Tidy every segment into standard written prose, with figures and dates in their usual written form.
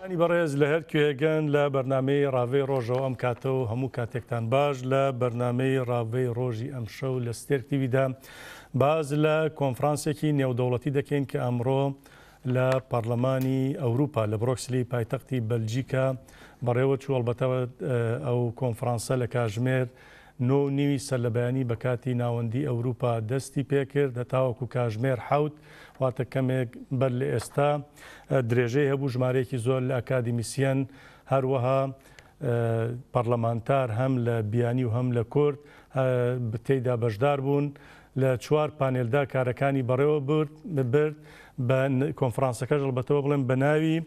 بینەرانی بەڕێز لە هەر کوێگەن لە بەرنامەی ڕاڤەی ڕۆژەوە ئەم کاتە و هەموو کاتێکتان باش لە بەرنامەی ڕاڤەی ڕۆژی ئەمشەو لە ستێرک تیڤیدا باس لە کۆنفرانسێکی نێودەوڵەتی دەکەین کە ئەمڕۆ لە پەڕلەمانی ئەوروپا لە برۆکسلی پایتەختی بەلجیکا بەڕێوە چوو، ئەڵبەتە ئەو کۆنفرانسە لە کاژمێر نۆ و نیوی سەرلەبەیانی بە کاتی ناوەندی ئەوروپا دەستی پێکرد هەتاوەکو کاژمێر حەوت واتە کەمێک بەر لە ئێستا درێژەی هەبوو، ژمارەیەکی زۆر لە ئەکادیمیسیەن هەروەها پەڕلەمانتار هەم لە بیانی و هەم لە کورد تێیدا بەشدار بوون. لە چوار پانێلدا کارەکانی بەڕێوە برد، بە کۆنفرانسەکەش ئەڵبەتەوە بڵێم بە ناوی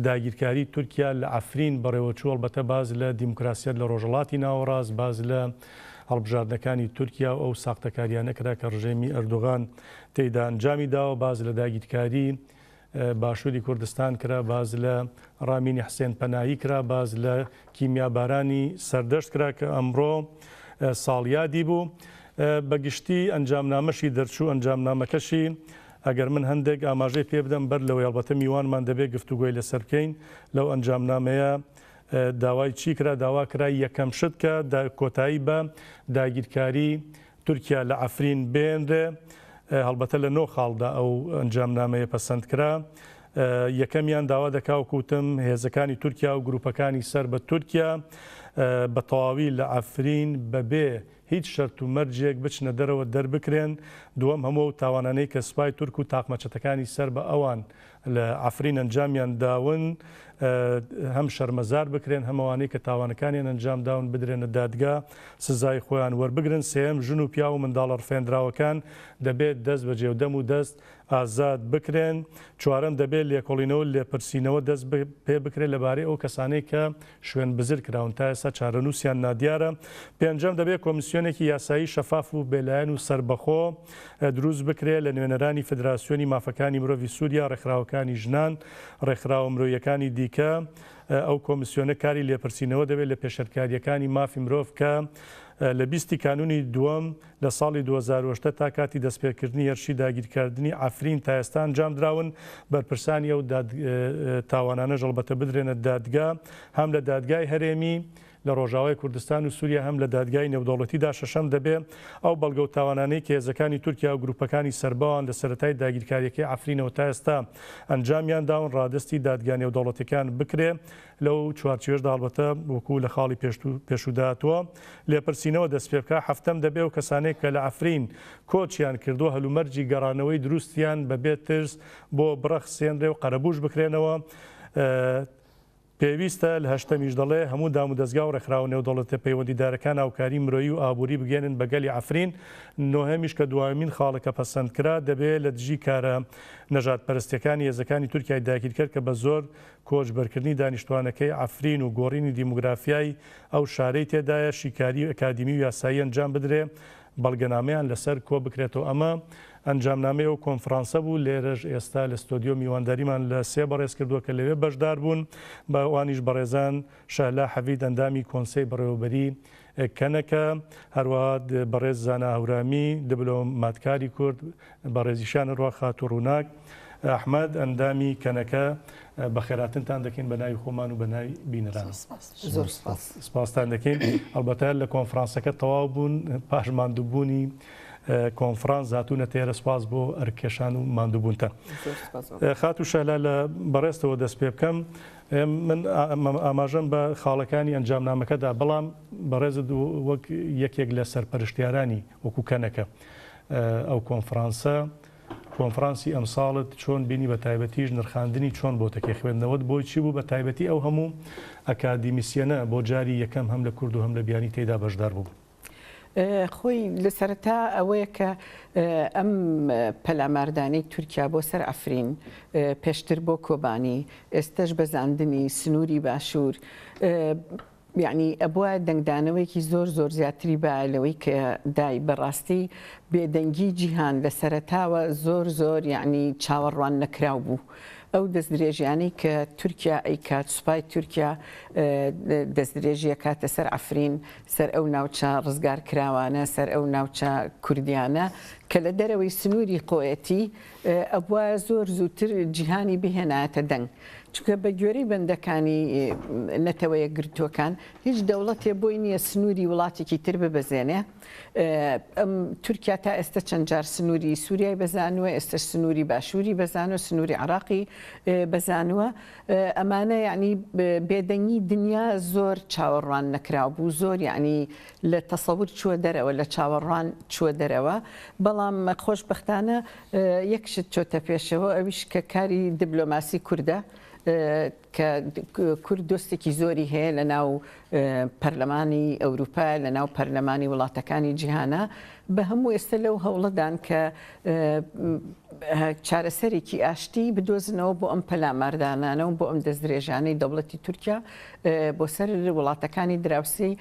داگیرکاری تورکیا لە عەفرین بەڕێوەچوو، ئەڵبەتە باس لە دیموکراسیەت لە ڕۆژهەڵاتی ناوەڕاست، باس لە هەڵبژاردنەکانی تورکیا و ئەو ساختەکاریانە کرا کە ڕژێمی ئەردۆغان تێیدا ئەنجامی داوە، باس لە داگیرکاری باشووری کوردستان کرا، باس لە ڕامینی حسێن پەناهی کرا، باس لە کیمیابارانی سەردەشت کرا کە ئەمڕۆ ساڵیادی بوو. بە گشتی ئەنجامنامەشی دەرچوو، ئەنجامنامەکەشی ئەگەر من هەندێک ئاماژەی پێ بدەم بەر لەوەی ئەڵبەتە میوانمان دەبێت گفتوگۆی لەسەر بکەین، لەو ئەنجامنامەیە داوای چی کرا؟ داوا کرا یەکەم شت کە کۆتایی بە داگیرکاری تورکیا لە عەفرین بێنرێ، هەڵبەتە لە نۆ خاڵدا ئەو ئەنجامنامەیە پەسەند کرا. یەکەمیان داوا دەکا وەکو وتم هێزەکانی تورکیا و گروپەکانی سەر بە تورکیا بە تەواوی لە عەفرین بەبێ هیچ شەرت و مەرجێک بچنە دەرەوە دەربکرێن، دووەم هەموو ئەو تاوانانەی کە سوپای تورک و تاقمە چەتەکانی سەر بە ئەوان لە عەفرین ئەنجامیان داون هەم شەرمەزار بکرێن، هەم ئەوانەی کە تاوانەکانیان ئەنجام داون بدرێنە دادگا سزای خۆیان وەربگرن، سێیەم ژن و پیاو و منداڵە ڕفێندراوەکان دەبێت دەست بەجێ و دەم و دەست ئازاد بکرێن، چوارەم دەبێت لێکۆڵینەوە لێپرسینەوە دەست پێ بکرێت لەبارەی ئەو کەسانەی کە شوێن بزر کراون تا ئێستا چارەنووسیان نادیارە. پێنجەم، دەبێت کۆمیسیۆنێکی یاسایی شەفاف و بێلایەن و سەربەخۆ دروست بکرێت لە نوێنەرانی فدراسیۆنی مافەکانی مرۆڤی سووریا، ڕێکخراوەکانی ژنان، ڕێکخراوە مرۆییەکانی دیکە. ئەو کۆمیسیۆنە کاری لێپرسینەوە دەبێت لە پێشێلکارییەکانی مافی مرۆڤ کە لە بیستی کانوونی دووەم لە ساڵی 2018 تا کاتی دەستپێکردنی هێرشی داگیرکردنی عەفرین تا ئێستا ئەنجامدراون، بەرپرسانی ئەو تاوانانەش ئەڵبەتە بدرێنە دادگا، هەم لە دادگای هەرێمی لە ڕۆژاوای کوردستان و سوریا هەم لە دادگای نێودەوڵەتیدا. شەشەم، دەبێ ئەو بەڵگە و تاوانانەی کە هێزەکانی تورکیا و گروپەکانی سەربەوان لە سەرەتای داگیرکارییەکەی عەفرینەوە تا ئێستا ئەنجامیان داون ڕادەستی دادگا نێودەوڵەتیەکان بکرێ. لەو چوارچێوەشدا هەڵبەتە وەکو لە خاڵی پێشوودا هاتووە لێپرسینەوە دەستپێبکا. حەفتەم، دەبێ ئەو کەسانەی کە لە عەفرین کۆچیان کردووە هەلومەرجی گەڕانەوەی دروستیان بەبێ ترس بۆ بڕەخسێنرێ و قەرەبووش بکرێنەوە. پێویستە لە هەشتەمیش دەڵێ هەموو دامودەزگا و ڕێکخراوە نێودەوڵەتیە پەیوەندیدارەکان هاوکاری مرۆیی و ئابووری بگەیەنن بە گەلی عەفرین. نۆهەمیش کە دوایەمین خاڵە کە پەسەند کرا، دەبێ لە دژی کارە نەژادپەرستیەکانی هێزەکانی تورکیای داگیرکەر کە بە زۆر کۆچبەرکردنی دانیشتوانەکەی عەفرین و گۆڕینی دیموگرافیای ئەو شارەی تێدایە، شیکاریی ئەکادیمی و یاسایی ئەنجام بدرێ، بەڵگەنامەیان لەسەر کۆبکرێتەوە. ئەمە ئەنجامنامەی ئەو کۆنفرانسە بوو، لێرەش ئێستا لە ستۆدیۆ میوانداریمان لە سێ بەڕێز کردووە کە لەوێ بەشدار بوون، بە ئەوانیش بەڕێزان شەهلا حەفید ئەندامی کۆنسەی بەڕێوەبەریی کەنەکە، هەروەها بەڕێز زانا هەورامی دبلۆماتکاری کورد، بەڕێزیشیان هەروەها خاتوو ڕووناک ئەحمەد ئەندامی کەنەکە، بەخێراتنتان دەکەین بە ناوی خۆمان و بە ناوی بینەران. زۆر سپاس. سپاستان دەکەین. ئەڵبەتە لە کۆنفرانسەکە تەواو بوون، پاش ماندووبوونی کۆنفرانس هاتوونەتە ئێرە، سپاس بۆ ئەرککێشان و ماندووبوونتان. خاتوو شەهلا لە بەڕێزتەوە دەست پێ بکەم. من ئاماژەم بە خاڵەکانی ئەنجامنامەکە دا، بەڵام بەڕێزت وەک یەکێک لە سەرپەرشتیارانی وەکوو کەنەکە ئەو کۆنفرانسە، کۆنفرانسی ئەمساڵت چۆن بینی بە تایبەتیش نرخاندنی چۆن بۆ تەکێ خوێندنەوەت بۆی چی بوو بە تایبەتی ئەو هەموو ئەکادیمیسیەنە بۆ جاری یەکەم هەم لە کورد و هەم لە بیانی تێیدا بەشدار بوون؟ خۆی لە سەرەتا ئەوەیە کە ئەم پەلاماردانەی تورکیا بۆ سەر عەفرین، پێشتر بۆ کۆبانی، ئێستەش بەزاندنی سنووری باشوور، یەعنی ئەبوایە دەنگدانەوەیەکی زۆر زۆر زیاتری بایە لەوەی کە دای، بەڕاستی بێدەنگی جیهان لە سەرەتاوە زۆر زۆر یەعنی چاوەڕوان نەکراو بوو. ئەو دەستدرێژیانەی کە تورکیا ئەیکات، سوپای تورکیا دەستدرێژی ئەکاتە سەر عەفرین، سەر ئەو ناوچە ڕزگارکراوانە، سەر ئەو ناوچە کوردیانە کە لە دەرەوەی سنووری خۆیەتی، ئەبوایە زۆر زووتر جیهانی بهێنایەتە دەنگ. چونکە بە گوێرەی بەندەکانی نەتەوە یەکگرتووەکان هیچ دەوڵەتێ بۆی نییە سنووری وڵاتێکی تر ببەزێنێ. ئەم تورکیا تا ئێستە چەند جار سنووری سووریای بەزانووە، ئێستەش سنووری باشووری بەزانووە، سنووری عێراقی بەزانووە. ئەمانە یەعنی بێدەنگی دنیا زۆر چاوەڕوان نەکراو بوو، زۆر یەعنی لە تەسەور چووە دەرەوە، لە چاوەڕوان چووە دەرەوە. بەڵام خۆشبەختانە یەک شت چۆتە پێشەوە ئەویش کە کاری دبلۆماسی کوردە کە کورد دۆستێکی زۆری هەیە لە ناو پەرلەمانی ئەوروپا لە ناو پەرلەمانی وڵاتەکانی جیهانە بە هەموو ئێستا لەو هەوڵەدان کە چارەسەرێکی ئاشتی بدۆزنەوە بۆ ئەم پەلاماردانانە و بۆ ئەم دەستدرێژانەی دەوڵەتی تورکیا بۆ سەر وڵاتەکانی دراوسێی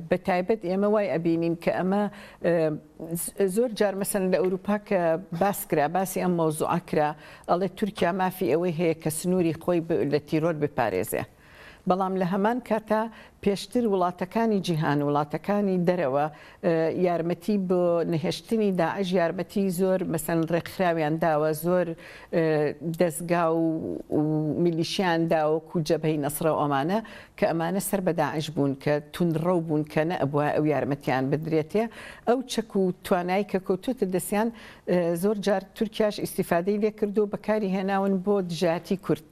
بە تایبەت ئێمە وای ئەبینین کە ئەمە زۆر جار مەسەن لە ئەوروپا کە باس کرا باسی ئەم مەوزوعە کرا ئەڵێ تورکیا مافی ئەوەی هەیە کە سنووری خۆی لە تیرۆر بپارێزێ بەڵام لە هەمان کاتا پێشتر وڵاتەکانی جیهان وڵاتەکانی دەرەوە یارمەتی بۆ نەهێشتنی داعش یارمەتی زۆر مەسەن ڕێکخراویان داوە زۆر دەزگا و میلیشیان داوە وەکو جەبهەی نەسرە و ئەمانە کە ئەمانە سەر بە داعش بوون کە توندڕەو بوون کە نەئەبوایە ئەو یارمەتیان بدرێتێ ئەو چەک و توانای کە کەوتۆتە دەستیان زۆر جار تورکیاش ئیستیفادەی لێ کردووە بەکاری هێناون بۆ دژایەتی کورد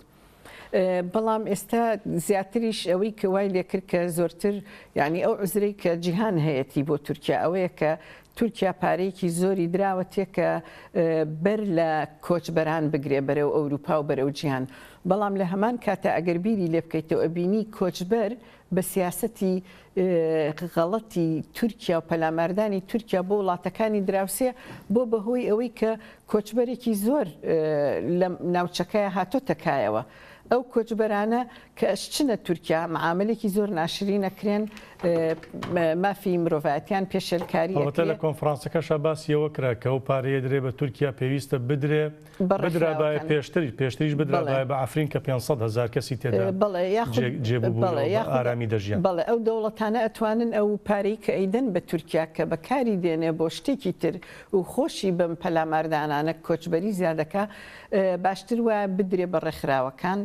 بەڵام ئێستا زیاتریش ئەوەی کە وای لێکرد کە زۆرتر یعنی ئەو عوزرەی کە جیهان هەیەتی بۆ تورکیا ئەوەیە کە تورکیا پارەیەکی زۆری دراوەتێ کە بەر لە کۆچبەران بگرێ بەرەو ئەوروپا و بەرەو جیهان بەڵام لە هەمان کاتا ئەگەر بیری لێ بکەیتەوە ئەبینی کۆچبەر بە سیاسەتی غەڵەتی تورکیا و پەلاماردانی تورکیا بۆ وڵاتەکانی دراوسێ بۆ بەهۆی ئەوەی کە کۆچبەرێکی زۆر لە ناوچەکەیا هاتۆتە کایەوە ئەو کۆچبەرانە کە ئەشچنە تورکیا معاملێکی زۆر ناشرین ئەکرێن مافی مرۆڤایەتیان پێشێلکاری ئەڵبەتە ئەکرێ. لە کۆنفرانسەکەشا باسی ئەوە کرا کە ئەو پارەیە درێ بە تورکیا پێویستە بدرێ بە بدرابایە ڕێکخراوەکان پێشتر پێشتریش بەڵێ. بدرابایە بە عەفرین کە 500 هەزار کەسی تێدا بەڵێ یاخود جێ جێ بەڵێ ببوونەوە بە یاخود ئارامی دەژیان. بەڵێ ئەو دەوڵەتانە ئەتوانن ئەو پارەی کە ئەیدەن بە تورکیا کە بەکاری دێنێ بۆ شتێکی تر و خۆشی بەم پەلاماردانانە کۆچبەری زیادەکا باشتر وایە بدرێ بە ڕێکخراوەکان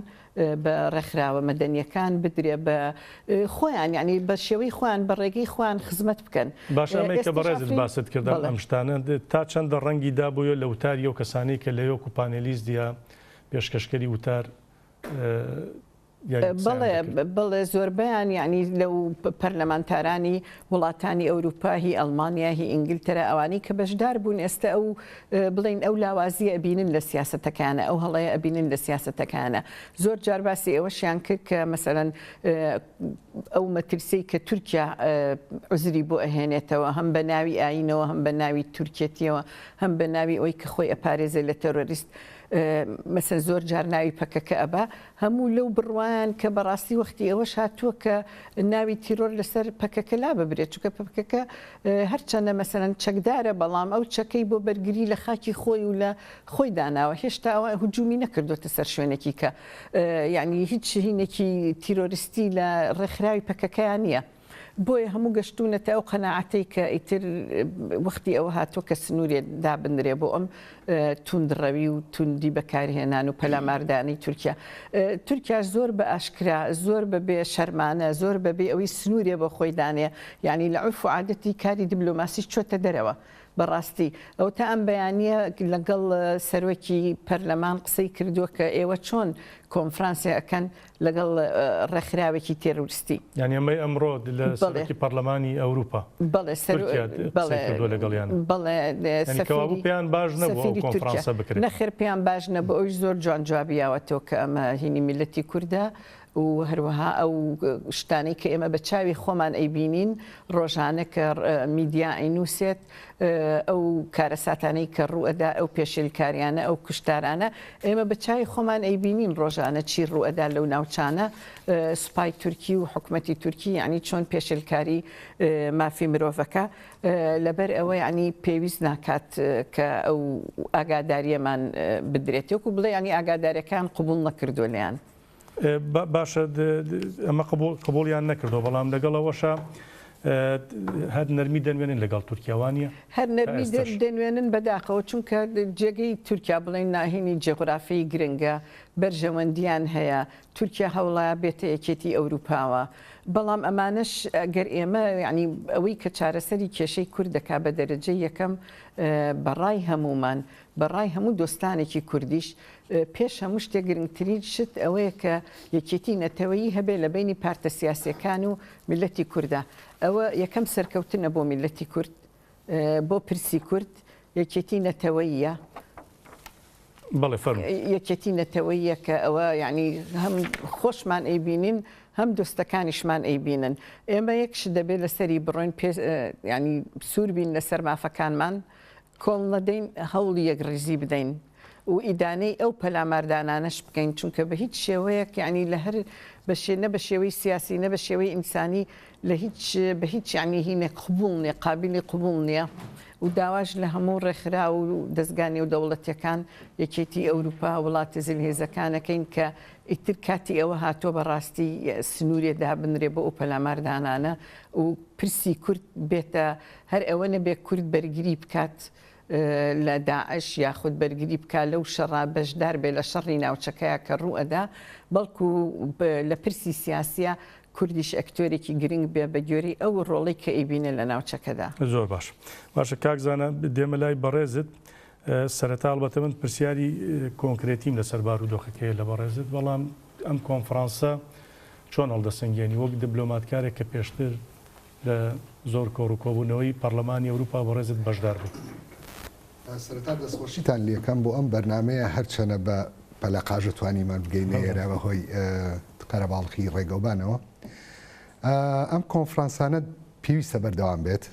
بە ڕێکخراوە مەدەنیەکان بدرێ بە خۆیان یانی بە شێوەی خۆیان بە ڕێگەی خۆیان خزمەت بکەن. باشە ئەمەی کە ئێستەش بەڕێزت عەفرین باست کرد بەڵێ. ئەم شتانە تا چەندە ڕەنگی دابوویە لە وتاری ئەو کەسانەی کە لەوێ وەکو پانێلیست یا پێشکەشکەری وتار یاری قسەیان بەڵێ دەکرد؟ بەڵێ زۆربەیان یانی لەو پەرلەمانتارانی وڵاتانی ئەوروپا هی ئەڵمانیا هی ئینگلتەرا ئەوانەی کە بەشدار بوون ئێستە ئەو بڵێین ئەو لاوازیە ئەبینن لە سیاسەتەکانە ئەو هەڵەیە ئەبینن لە سیاسەتەکانە زۆر جار باسی ئەوەشیان کرد کە مەسەلەن ئەو مەترسیەی کە تورکیا عوزری بۆ ئەهێنێتەوە هەم بە ناوی ئایینەوە هەم بە ناوی تورکێتیەوە هەم بە ناوی ئەوەی کە خۆی ئەپارێزێ لە تێرۆریست مەسەن زۆر جار ناوی پەکەکە ئەبا هەموو لەو بڕوایان کە بەڕاستی وەختی ئەوەش هاتووە کە ناوی تیرۆر لەسەر پەکەکە لاببرێت چونکە پەکەکە هەرچەندە مەسەلەن چەکدارە بەڵام ئەو چەکەی بۆ بەرگری لە خاکی خۆی و لە خۆی داناوە هێشتا ئەوە هجومی نەکردۆتە سەر شوێنێکی کە یعنی هیچ هینێکی تیرۆریستی لە ڕێکخراوی پەکەکەیان نییە. بۆیە هەموو گەشتوونەتە ئەو قەناعەتەی کە ئیتر وەختی ئەوە هاتووە کە سنوورێ دابنرێ بۆ ئەم توندڕەوی و توندی بەکارهێنان و پەلاماردانی تورکیا. تورکیاش زۆر بە ئاشکرا، زۆر بە بێ شەرمانە، زۆر بە بێ ئەوەی سنوورێ بۆ خۆی دانێ، یانی لە عورف و عادەتی کاری دیبلۆماسیش چۆتە دەرەوە. بەڕاستی ئەوەتا ئەم بەیانییە لەگەڵ سەرۆکی پەرلەمان قسەی کردووە کە ئێوە چۆن کۆنفرانسێ ئەکەن لەگەڵ ڕێکخراوێکی تێرۆریستی. یانی ئەمەی ئەمڕۆ لە سەرۆکی پەرلەمانی ئەوروپا تورکیا قسەی کردووە لەگەڵیان. بەڵێ یانی کەوابوو پێیان باش نەبوو ئەو کۆنفرانسە بکرێت. نەخێر پێیان باش نەبوو، ئەویش زۆر جوان جوابی یاوەتەوە کە ئەمە هینی میللەتی کوردە و هەروەها ئەو شتانەی کە ئێمە بە چاوی خۆمان ئەیبینین ڕۆژانە کە میدیا ئەینووسێت ئەو کارەساتانەی کە ڕووئەدا، ئەو پێشێلکاریانە، ئەو کوشتارانە، ئێمە بە چاوی خۆمان ئەیبینین ڕۆژانە چی ڕووئەدا لەو ناوچانە، سوپای تورکی و حکومەتی تورکی یەعنی چۆن پێشێلکاری مافی مرۆڤەکە، لەبەر ئەوە یەعنی پێویست ناکات کە ئەو ئاگادارییەمان بدرێت، وەکو بڵێ یەعنی ئاگادارییەکان قبوڵ نەکردووە لێیان. باشە ئەمە قبوڵیان نەکردووە، بەڵام لەگەڵ ئەوەشا. هەر نەرمی دەنوێنن لەگەڵ تورکیا وانیە؟ هەر نەرمی دەنوێنن بەداخەوە چونکە جێگەی تورکیا بڵێن ناهینی جیغرافی گرنگە بەرژەوەندیان هەیە تورکیا هەوڵایە بێتە یەکێتی ئەوروپاوە بەڵام ئەمانەش گەر ئێمە یعنی ئەوەی کە چارەسەری کێشەی کورد دەکا بە دەرەجەی یەکەم بەڕای هەمومان بەڕای هەموو دۆستانێکی کوردیش پێش هەموو شتێک گرنگترین شت ئەوەیە کە یەکێتی نەتەوەیی هەبێ لە بەینی پارتە سیاسیەکان و میللەتی کوردا. ئەوە یەکەم سەرکەوتنە بۆ میللەتی کورد، بۆ پرسی کورد، یەکێتی نەتەوەییە. بەڵێ فەرموو. یەکێتی نەتەوەییە کە ئەوە یانی هەم خۆشمان ئەیبینین هەم دۆستەکانیشمان ئەیبینن. ئێمە یەک شت دەبێ لەسەری بڕۆین پێ یانی سوور بین لەسەر مافەکانمان، کۆڵ نەدەین، هەوڵی یەکڕیزی بدەین و ئیدانەی ئەو پەلاماردانانەش بکەین، چونکە بە هیچ شێوەیەک یانی لە هەر بە شێ نە بە شێوەی سیاسی نە بە شێوەی ئینسانی لە هیچ بە هیچ یانی هینێک قبووڵ نیە، قابیلی قبووڵ نیە و داواش لە هەموو ڕێکخراو و دەزگا نێودەوڵەتیەکان، یەکێتی ئەوروپا، وڵاتە زلهێزەکان ئەکەین کە ئیتر کاتی ئەوە هاتووە بە ڕاستی سنوورێ دابنرێ بۆ ئەو پەلاماردانانە و پرسی کورد بێتە هەر ئەوە نەبێ کورد بەرگری بکات لە داعش یاخود بەرگری بکا لەو شەڕە بەشدار بێ لە شەڕی ناوچەکەیا کە ڕوو ئەدا بەڵکو لە پرسی سیاسیا کوردیش ئەکتۆرێکی گرنگ بێ بە گوێرەی ئەو ڕۆڵەی کە ئەیبینێ لە ناوچەکەدا. زۆر باش باشە کاک زانا دێمە لای بەڕێزت سەرەتا ئەڵبەتە من پرسیاری کۆنکرێتیم لەسەر بارودۆخەکەیە لە بەڕێزت بەڵام ئەم کۆنفرانسە چۆن هەڵدەسەنگێنی وەک دبلۆماتکارێک کە پێشتر لە زۆر کۆڕ و کۆبوونەوەی پەڕلەمانی ئەوروپا بەڕێزت بەشدار بووی. سەرەتا دەستخۆشیتان لێکەم بۆ ئەم بەرنامەیە هەرچەنە بە پەلەقاژە توانیمان بگەینە ئێرە بە هۆی قەرەباڵخی ڕێگەوبانەوە. ئەم کۆنفرانسانە پێویستە بەردەوام بێت،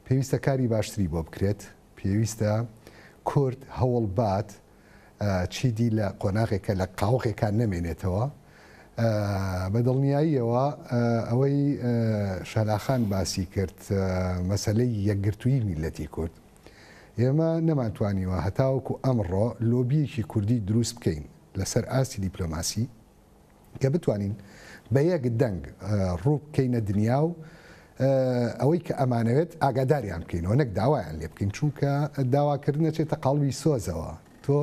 پێویستە کاری باشتری بۆ بکرێت، پێویستە کورد هەوڵ بات چیدی لە قۆناغێکە لە قاوغێکا نەمێنێتەوە. بە دڵنیاییەوە ئەوەی شەلاخان باسی کرد مەسەلەی یەکگرتوویی میللەتی کورد، ئێمە نەمانتوانیوە هەتاوەکو ئەمڕۆ لۆبییەکی کوردی دروست بکەین لەسەر ئاستی دیپلۆماسی، کە بتوانین بە یەک دەنگ ڕوو بکەینە دنیا و ئەوەی کە ئەمانەوێت ئاگاداریان بکەینەوە نەک داوایان لێ بکەین چونکە داواکردن ئەچێتە قاڵبی سۆزەوە تۆ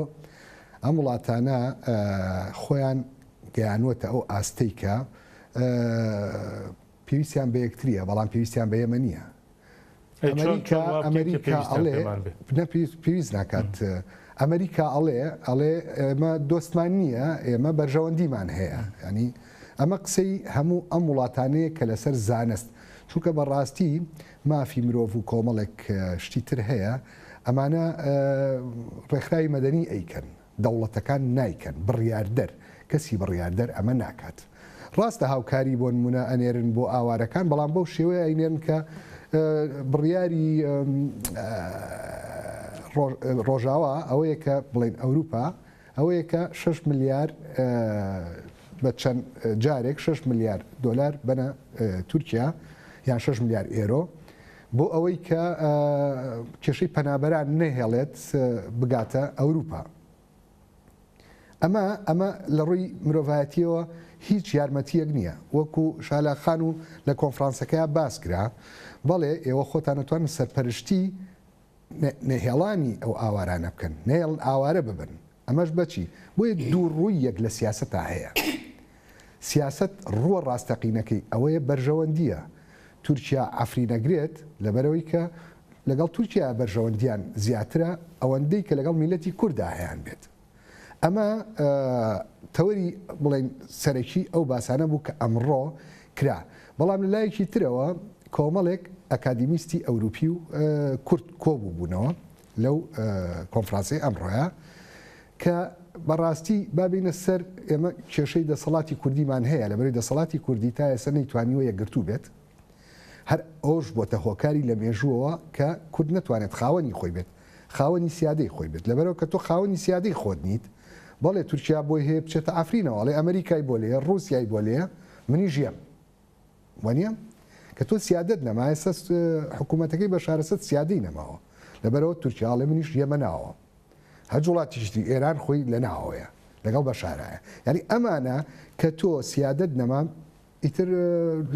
ئەم وڵاتانە خۆیان گەیانوەتە ئەو ئاستەی کە پێویستیان بە یەکتریە بەڵام پێویستیان بە ئێمە نییە ئەمریکا ئەمریکا ئەڵێ پێویست ناکات ئەمریکا ئەڵێ ئەڵێ ئێمە دۆستمان نییە ئێمە بەرژەوەندیمان هەیە ینی ئەمە قسەی هەموو ئەم وڵاتانەیە کە لەسەر زانست چونکە بەڕاستی مافی مرۆڤ و کۆمەڵێک شتی تر هەیە ئەمانە ڕێکخراوی مەدەنی ئەیکەن دەوڵەتەکان نایکەن، بڕیاردەر، کەسی بڕیاردەر ئەمە ناکات. ڕاستە هاوکاری بۆ نموونە ئەنێرن بۆ ئاوارەکان، بەڵام بەو شێوەیە ئەینێرن کە بڕیاری ڕۆژاوا ئەوەیە کە بڵێن ئەوروپا ئەوەیە کە 6 ملیار بە چەند جارێک 6 ملیار دۆلار بەنە تورکیا یان 6 ملیار ئێرۆ بۆ ئەوەی کە کێشەی پەنابەران نەهێڵێت بگاتە ئەوروپا. ئەمە ئەمە لە ڕووی مرۆڤایەتیەوە هیچ یارمەتیەک نییە وەکو شالا خان و لە کۆنفرانسەکەیا باس کرا بەڵێ ئێوە خۆتان ئەتوانن سەرپەرشتی نەهێڵانی ئەو ئاوارانە بکەن نەیەڵن ئاوارە ببن ئەمەش بەچی؟ بۆیە دووڕووییەک لە سیاسەتا هەیە. سیاسەت ڕووە ڕاستەقینەکەی ئەوەیە بەرژەوەندییە. تورکیا عەفرین ئەگرێت لەبەرئەوەی کە لەگەڵ تورکیا بەرژەوەندیان زیاترە ئەوەندەی کە لەگەڵ میللەتی کوردا هەیان بێت. ئەمە تەوەری بڵێین سەرەکی ئەو باسانە بوو کە ئەمڕۆ کرا. بەڵام لە لایەکی ترەوە کۆمەڵێک ئەکادیمیستی ئەوروپی و کورد کۆبووبوونەوە لەو کۆنفرانسەی ئەمڕۆیە کە بەڕاستی با بینە سەر ئێمە کێشەی دەسەڵاتی کوردیمان هەیە لەبەری دەسەڵاتی کوردی تا ئێستا نەیتوانیوە یەکگرتوو بێت هەر ئەوش بۆتە هۆکاری لە مێژووەوە کە کورد نەتوانێت خاوەنی خۆی بێت خاوەنی سیادەی خۆی بێت لەبەرەوە کە تۆ خاوەنی سیادەی خۆت نیت بەڵێ تورکیا بۆی هەیە بچێتە ئافرینەوە ئەڵێ ئەمریکای بۆ لێیە ڕووسیای بۆ لێیە منیش یەم وانیە؟ کە تۆ سیادەت نەما ئێستا حکوومەتەکەی بەشار ئەسەد سیادەی نەماوە لەبەرەوە تورکیا ئەڵێ منیش یەمە ناوە هەج وڵاتیشی تری ئێران خۆی لە ناوەیە لەگەڵ بەشارایە یعنی ئەمانە کە تۆ سیادەت نەما. ئیتر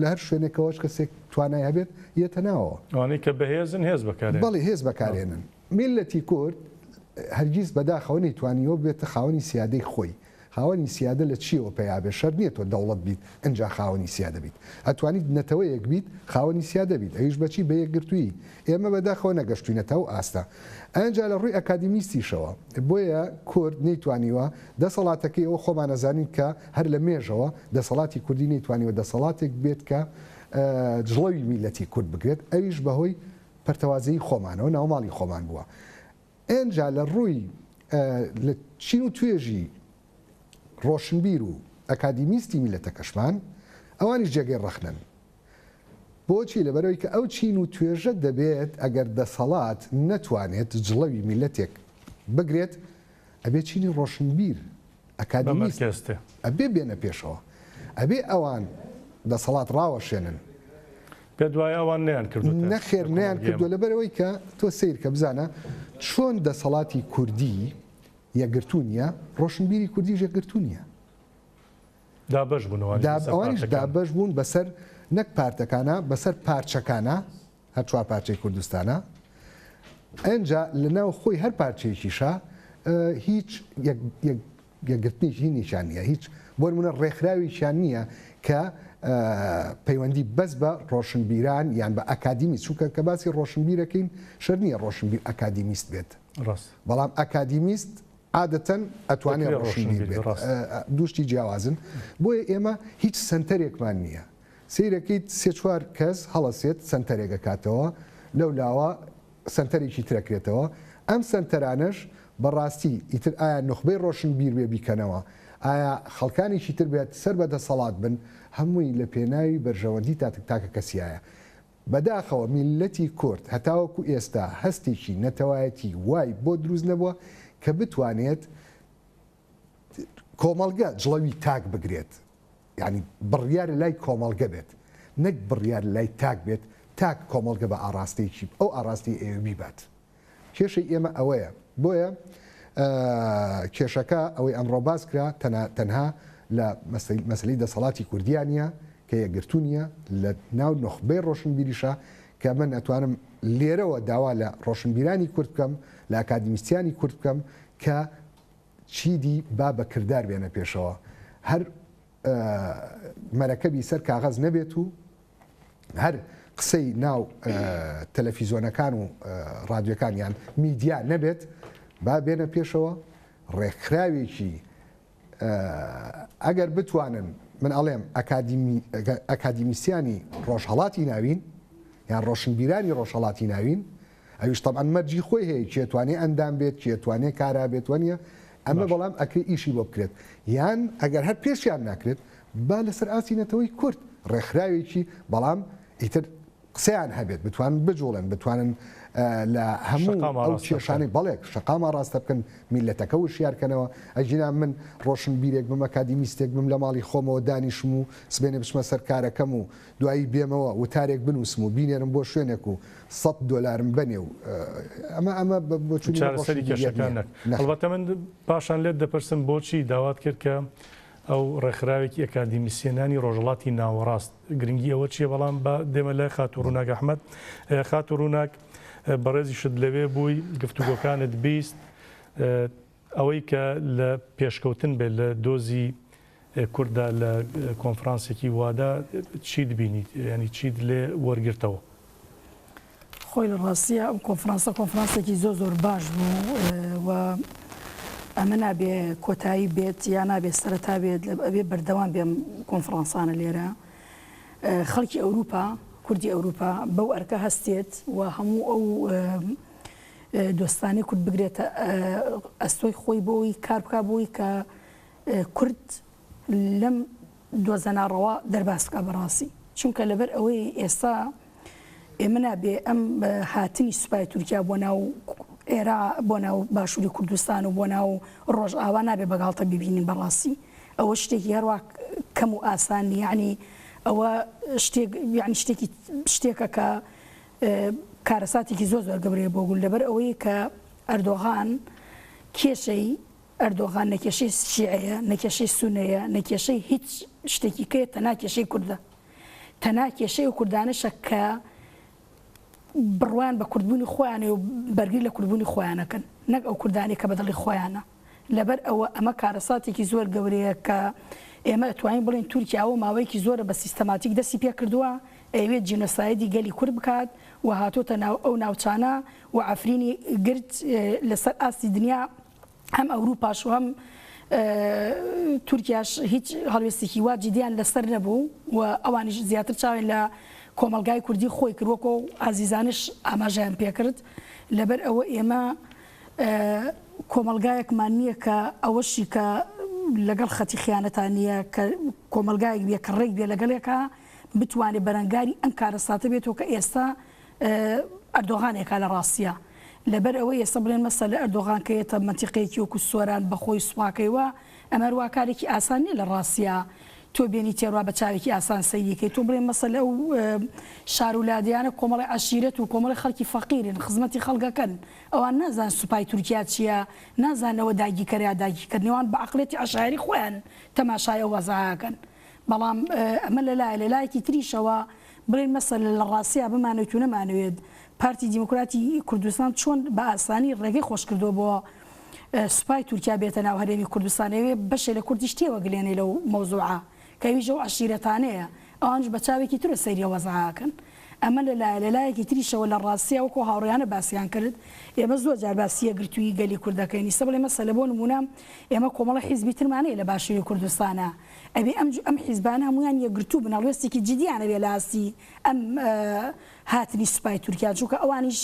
لە هەر شوێنێکەوەش کەسێک توانای هەبێت یەتە ناوەوە. ئەوانەی کە بەهێزن هێز بەکارێنن. بەڵێ هێز بەکارێنن. میللەتی کورد هەرگیز بەداخەوە نەیتوانیوە ببێتە خاوەنی سیادەی خۆی. خاوەنی سیادە لە چییەوە پەیا بێت؟ شەرت نییە تۆ دەوڵەت بیت ئنجا خاوەنی سیادە بیت. ئەتوانیت نەتەوەیەک بیت خاوەنی سیادە بیت ئەویش بە چی؟ بە یەکگرتوویی. ئێمە بەداخەوە نەگەشتوینەتە ئەو ئاستە. ئنجا لە ڕووی ئەکادیمیستیشەوە بۆیە کورد نەیتوانیوە دەسەڵاتەکەی ئەوە خۆمان ئەزانین کە هەر لە مێژەوە دەسەڵاتی کوردی نەیتوانیوە دەسەڵاتێک بێت کە جڵەوی میللەتی کورد بگرێت ئەویش بەهۆی پەرتەوازەیی خۆمانەوە ناوماڵی خۆمان بووە. ئنجا لە ڕووی لە چین و توێژی ڕۆشنبیر و ئەکادیمیستی میللەتەکەشمان ئەوانیش جێگەی ڕەخنەن. بۆچی؟ لەبەرئەوەی کە ئەو چین و توێژە دەبێت ئەگەر دەسەڵات نەتوانێت جڵەوی میللەتێک بگرێت ئەبێ چینی ڕۆشنبیر، ئەکادیمیست ئەبێ بێنە پێشەوە. ئەبێ ئەوان دەسەڵات ڕاوەشێنن. پێت وایە ئەوان نەیان کردووە؟ نەخێر نەیان کردووە لەبەرئەوەی کە تۆ سەیرکە بزانە چۆن دەسەڵاتی کوردی یەکگرتوو نییە، ڕۆشنبیری کوردیش یەکگرتوو نییە. دابەش بوون ئەوانیش بەسەر ئەوانیش دابەش بوون بەسەر نەک پارتەکانا بەسەر پارچەکانا هەر چوار پارچەی کوردستانا ئەنجا لەناو خۆی هەر پارچەیەکیشا هیچ یەکگرتنێکی هینێکیان نییە هیچ بۆ نمونە ڕێکخراوێکیان نییە کە پەیوەندی بەس بە ڕۆشنبیران یان بە ئەکادیمی چونکە کە باسی ڕۆشنبیرەکەین شەر نییە ڕۆشنبیر ئەکادیمیست بێت بەڵام ئەکادیمیست عادەتەن ئەتوانێت ڕۆشنبیر بێت دووشتی جیاوازن بۆیە ئێمە هیچ سنتەرێکمان نییە سەیرەکەیت سێ چوار کەس هەڵەسێت سەنتەرێک ئەکاتەوە لەو لاوە سەنتەرێکی تر ئەکرێتەوە ئەم سەنتەرانەش بەڕاستی ئیتر ئایا نوخبەی ڕۆشنبیر بێ بیکەنەوە ئایا خەڵکانێکی تر بێت سەر بە دەسەڵات بن هەمووی لە پێناوی بەرژەوەندی تاکە کەسیایە بەداخەوە میللەتی کورد هەتاوەکو ئێستا هەستێکی نەتەوایەتی وای بۆ دروست نەبووە کە بتوانێت کۆمەڵگە جڵەوی تاک بگرێت یانی بڕیار لای کۆمەڵگە بێت نەک بڕیار لای تاک بێت تاک کۆمەڵگە بە ئاڕاستەیەکی ئەو ئاڕاستەی ئەیەوێ بیبات کێشەی ئێمە ئەوەیە بۆیە کێشەکە ئەوەی ئەمڕۆ باس کرا تەنها لە مەسەلەی دەسەڵاتی کوردیا نییە کە یەکگرتوو نییە لە ناو نوخبەی ڕۆشنبیریشە کە من ئەتوانم لێرەوە داوا لە ڕۆشنبیرانی کورد بکەم لە ئەکادیمیستیانی کورد بکەم کە چیدی با بە کردار بێنە پێشەوە هەر مەرەکەبی سەر کاغەز نەبێت و هەر قسەی ناو تەلەفیزۆنەکان و ڕادیۆکان یان میدیا نەبێت با بێنە پێشەوە ڕێکخراوێکی ئەگەر بتوانن من ئەڵێم ئەکادیمیسیانی ڕۆژهەڵاتی ناوین یان ڕۆشنبیرانی ڕۆژهەڵاتی ناوین ئەویش تەبعەن مەرجی خۆی هەیە کێ توانێ ئەندام بێت کێ توانێ کارا بێت وەنیە ئەمە بەڵام ئەکرێ ئیشی بۆ بکرێت یان ئەگەر هەر پێشیان ناکرێت با لەسەر ئاستی نەتەوەی کورد ڕێکخراوێکی بەڵام ئیتر قسەیان هەبێت بتوانن بجوڵێن بتوانن لە هەموو ئەو کێشانەی بەڵێ شەقام ئاڕاستە بکەن میللەتەکە وشیار کەنەوە ئەگینا من ڕۆشنبیرێک بم ئەکادیمیستێک بم لە ماڵی خۆمەوە دانیشم و سبەینێ بچمە سەر کارەکەم و دوایی بێمەوە وتارێک بنووسم و بینێرم بۆ شوێنێک و سەت دۆلارم بەنێ و ئەمە ئەمە بە بۆچوونی من چارەسەری ڕۆشنبیریەت کێشەکان نییە نەک. نەخێر. هەڵبەتە من پاشان لێت دەپرسم بۆچی داوات کرد کە ئەو ڕێکخراوێکی ئەکادیمیسیەنانی ڕۆژهەڵاتی ناوەڕاست گرنگی ئەوە چییە بەڵام با دێمە لای خاتوو ڕووناک ئەحمەد خاتوو ڕووناک بەڕێزیشت لەوێ بووی گفتوگۆکانت 20 ئەوەی کە لە پێشکەوتن بێت لە دۆزی کورددا لە کۆنفرانسێکی وادا چیت بینی یانی چیت لێ وەرگرتەوە؟ خۆی لە ڕاستیە ئەم کۆنفرانسە کۆنفرانسێکی زۆر زۆر باش بوو و ئەمە نابێ کۆتایی بێت یا نابێ سەرەتا بێت ئەبێ بەردەوام بێم کۆنفرانسانە لێرە خەڵکی ئەوروپا کوردی ئەوروپا بەو ئەرکە هەستێت و هەموو ئەو دۆستانی کورد بگرێتە ئەستۆی خۆی بۆی کار بکا بۆی کە کورد لەم دۆزە ناڕەوا دەرباز بکا بەڕاستی چونکە لەبەر ئەوەی ئێستا ئێمە نابێ ئەم هاتنی سوپای تورکیا بۆ ناو ئێرا بۆ ناو باشووری کوردستان و بۆ ناو ڕۆژئاوا نابێ بەگاڵتە ببینین بەڕاستی ئەوە شتێکی هەروە کەم و ئاسان یعنی ئەوە شتێک یعنی شتێکی شتێکە کە کارەساتێکی زۆر زۆر گەورەیە بۆ گول لەبەر ئەوەی کە ئەردۆغان کێشەی. ئەردۆغان نە کێشەی شیعەیە، نە کێشەی سوننەیە، نە کێشەی هیچ شتێکی کەیە، تەنها کێشەی کوردە. تەنها کێشەی ئەو کوردانەشە کە بڕوایان بە کوردبوونی خۆیان هەیە و بەرگری لە کوردبوونی خۆیان ئەکەن، نەک ئەو کوردانەی کە بە دڵی خۆیانە. لەبەر ئەوە ئەمە کارەساتێکی زۆر گەورەیە کە ئێمە ئەتوانین بڵێین تورکیا ئەوە ماوەیەکی زۆرە بە سیستەماتیک دەستی پێکردووە ئەیەوێت جینۆسایدی گەلی کورد بکات و هاتۆتە ناو ئەو ناوچانە و عەفرینی گرت لەسەر ئاستی دنیا هەم ئەوروپاش و هەم تورکیاش هیچ هەڵوێستێکی وا جدیان لەسەر نەبوو و ئەوانیش زیاتر چاویان لە کۆمەڵگای کوردی خۆی کرد وەکۆ ئازیزانش ئاماژەیان پێکرد لەبەر ئەوە ئێمە کۆمەڵگایەکمان نییە کە ئەوەشی کە لەگەڵ خەتی خیانەتان نییە کە کۆمەڵگایەک بێ کە ڕێک بێ لەگەڵێکا بتوانێت بەرەنگاری ئەم کارەساتە بێتەوە کە ئێستا ئەردۆغانێکە لە ڕاستیا. لەبەر ئەوەی ئێستا بڵێن مەسەلە ئەردۆغان کە یەتە مەنتیقەیەکی وەکو سۆران بە خۆی سوپاکەیوە، ئەمە هەروا کارێکی ئاسان نیە لە ڕاستیا تۆ بێنی تێروا بە چاوێکی ئاسان سەیری کەی. تۆ بڵێن مەسەلە ئەو شار و لادێیانە کۆمەڵی عەشیرەت و کۆمەڵی خەڵکی فەقیرن، خزمەتی خەڵک ئەکەن. ئەوان نازانن سوپای تورکیا چیە، نازانن ئەوە داگیرکەرە یا داگیرکەر نیە. ئەوان بە عەقڵیەتی عەشایەری خۆیان تەماشای ئەو وەزعە ئەکەن. بەڵام ئەمە لە لایە، لە لایەکی تریشەوە بڵێین مەسەلە لە ڕاستیا بمانەوێت و نەمانەوێت پارتی دیموکراتی کوردستان چۆن بە ئاسانی ڕێگەی خۆش کردووە بۆ سوپای تورکیا بێتە ناو هەرێمی کوردستان ئەوێ بەشێ لە کوردیش تێوەگلێنێ لەو مەوزوعە کە ئەویش ئەو عەشیرەتانەیە ئەوانیش بە چاوێکی ترە سەیری ئەو وەزعە ئەکەن. ئەمە لە لایە، لە لایەکی تریشەوە لە ڕاستیا وەکو هاوڕێیانە باسیان کرد، ئێمە زۆر جار باسی یەکگرتوویی گەلی کورد دەکەین، ئیستا بڵێ مەسەلە بۆ نموونە ئێمە کۆمەڵە حیزبی ترمان هەیە لە باشووری کوردستانا، ئەبێ ئەم ئەم حیزبانە هەموویان یەکگرتوو بن، هەڵوێستێکی جیدیان هەبێ لە ئاستی ئەم هاتنی سوپای تورکیا، چونکە ئەوانیش